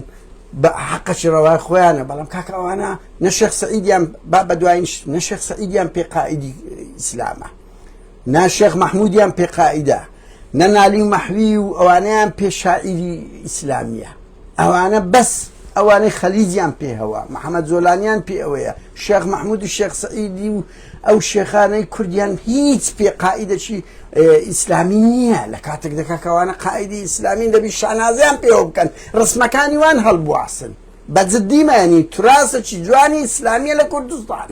بە حەقەکی ڕەوای خۆیانە بەڵام کاکە ئەوانە نە شێخ سەعیدیان با بە دوایین نە شێخ سەعیدیان پێ قائیدی ئیسلامە نا شێخ مەحمودیان پێ قائیدە نە نالی و مەحوی و ئەوانەیان پێ شاعیری ئیسلامیە ئەوانە بەس ئەوانەی خەلیجیان پێ هەوە محەممەد زۆلانیان پێ ئەوەیە شێخ مححمود و شێخ سعیدی و ئەو شێخانەی کوردیان هیچ پێ قائیدەکی ئیسلامی نییە لە کاتێک دەکا کەوانە قائیدی ئیسلامی دەبی شانازیان پێوە بکەن ڕسمەکانی وان هەڵبواسن بە جدیمانی تراسەکی جوانی ئیسلامیە لە کوردستان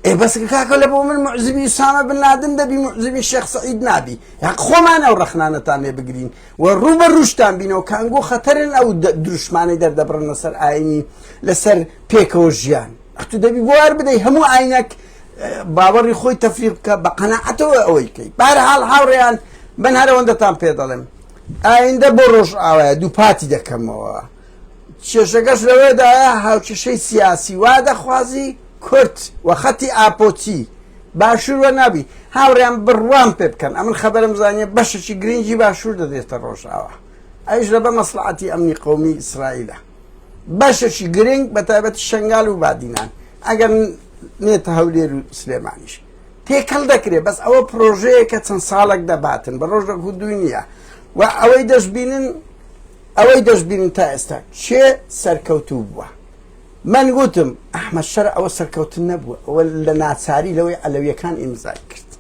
ئێ بەس کاکە لە بۆ من معزبی ئوسامە بن لادن دەبی معزبی شێخ سعید نابی هەق خۆمان ئەو ڕەخنانەتان لێ بگرین و ڕوو بە ڕووشتان بینەوە کانگۆ خەتەرن ئەو دروشمانەی دەردەبڕن لەسەر ئاینی لەسەر پێکەوە ژیان ئەتو دەبی بوار بدەی هەموو ئاینەک باوەڕی خۆی تەفریق بکە بە قەناعەتەوە ئەوەی کەی بارحاڵ هاوڕێیان من هەرەوەندەتان پێ دەڵێم ئایندە بۆ ڕۆژ ئاوایە دووپاتی دەکەمەوە کێشەکەش لەوەدایە هاوکێشەی سیاسی وا دەخوازی کورد و خەتی ئاپۆچی باشوور وە نابی هاوڕێیان بڕوام پێ بکەن ئەمن خەبەرم زانیە بەشێکی گرنگی باشوور دەدرێتە ڕۆژئاوا ئەویش لە بە مەسڵەحەتی ئەمنی قەومی ئیسرائیلە بەشێکی گرنگ بە تایبەتی شنگال و بادینان ئەگەر نێتە هەولێر و سلێمانیش تێکەڵ دەکرێت بەس ئەوە پرۆژەیەکە چەند ساڵێک دەباتن بە ڕۆژێک و دووی نییە و ئەوەی دەشبینن ئەوەی دەشبینن تا ئێستا کێ سەرکەوتوو بووە من گوتم ئەحمەد شەرع ئەوە سەرکەوتن نەبووە ئەوە لە ناچاری لەوەی عەلەویەکان ئیمزای کرد.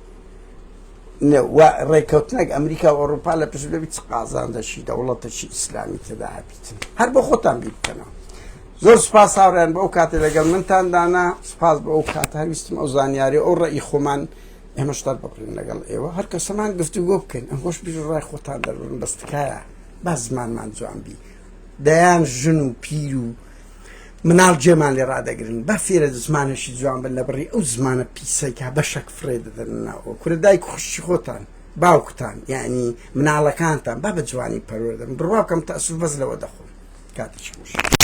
و ڕێککەوتنێک ئەمریکا و ئەوروپا لە پشت بێ چ قازاندەشی دەوڵەتەکی ئیسلامی تێدا هەبیتن هەر بۆ خۆتان بیر بکەنەوە زۆر سپاس هاوڕێیان بۆ ئەو کاتێ لەگەڵ منتان دانا سپاس بۆ ئەو کاتە هەرویستم ئەو زانیاری ئەو ڕێی خۆمان ئێمەش دەرببڕین لەگەڵ ئێوە هەر کەسەمان گفتوگۆ بکەین ئەم خۆش بیر ڕای خۆتان دەربڕن بەس تکایە با زمانمان جوان بی دەیان ژن و پیر و مناڵ جێمان لێ ڕادەگرن با فێرە زمانێکی جوان بن لە بڕی ئەو زمانە پیسەی کە بەشەک فڕێ دەدەن ناوە کورە دایک خوشکی خۆتان باوکتان یعنی مناڵەکانتان با بە جوانی پەروەردەن بڕوا بکەم تەسوف بەس لەوە دەخۆم کاتێکی خۆش.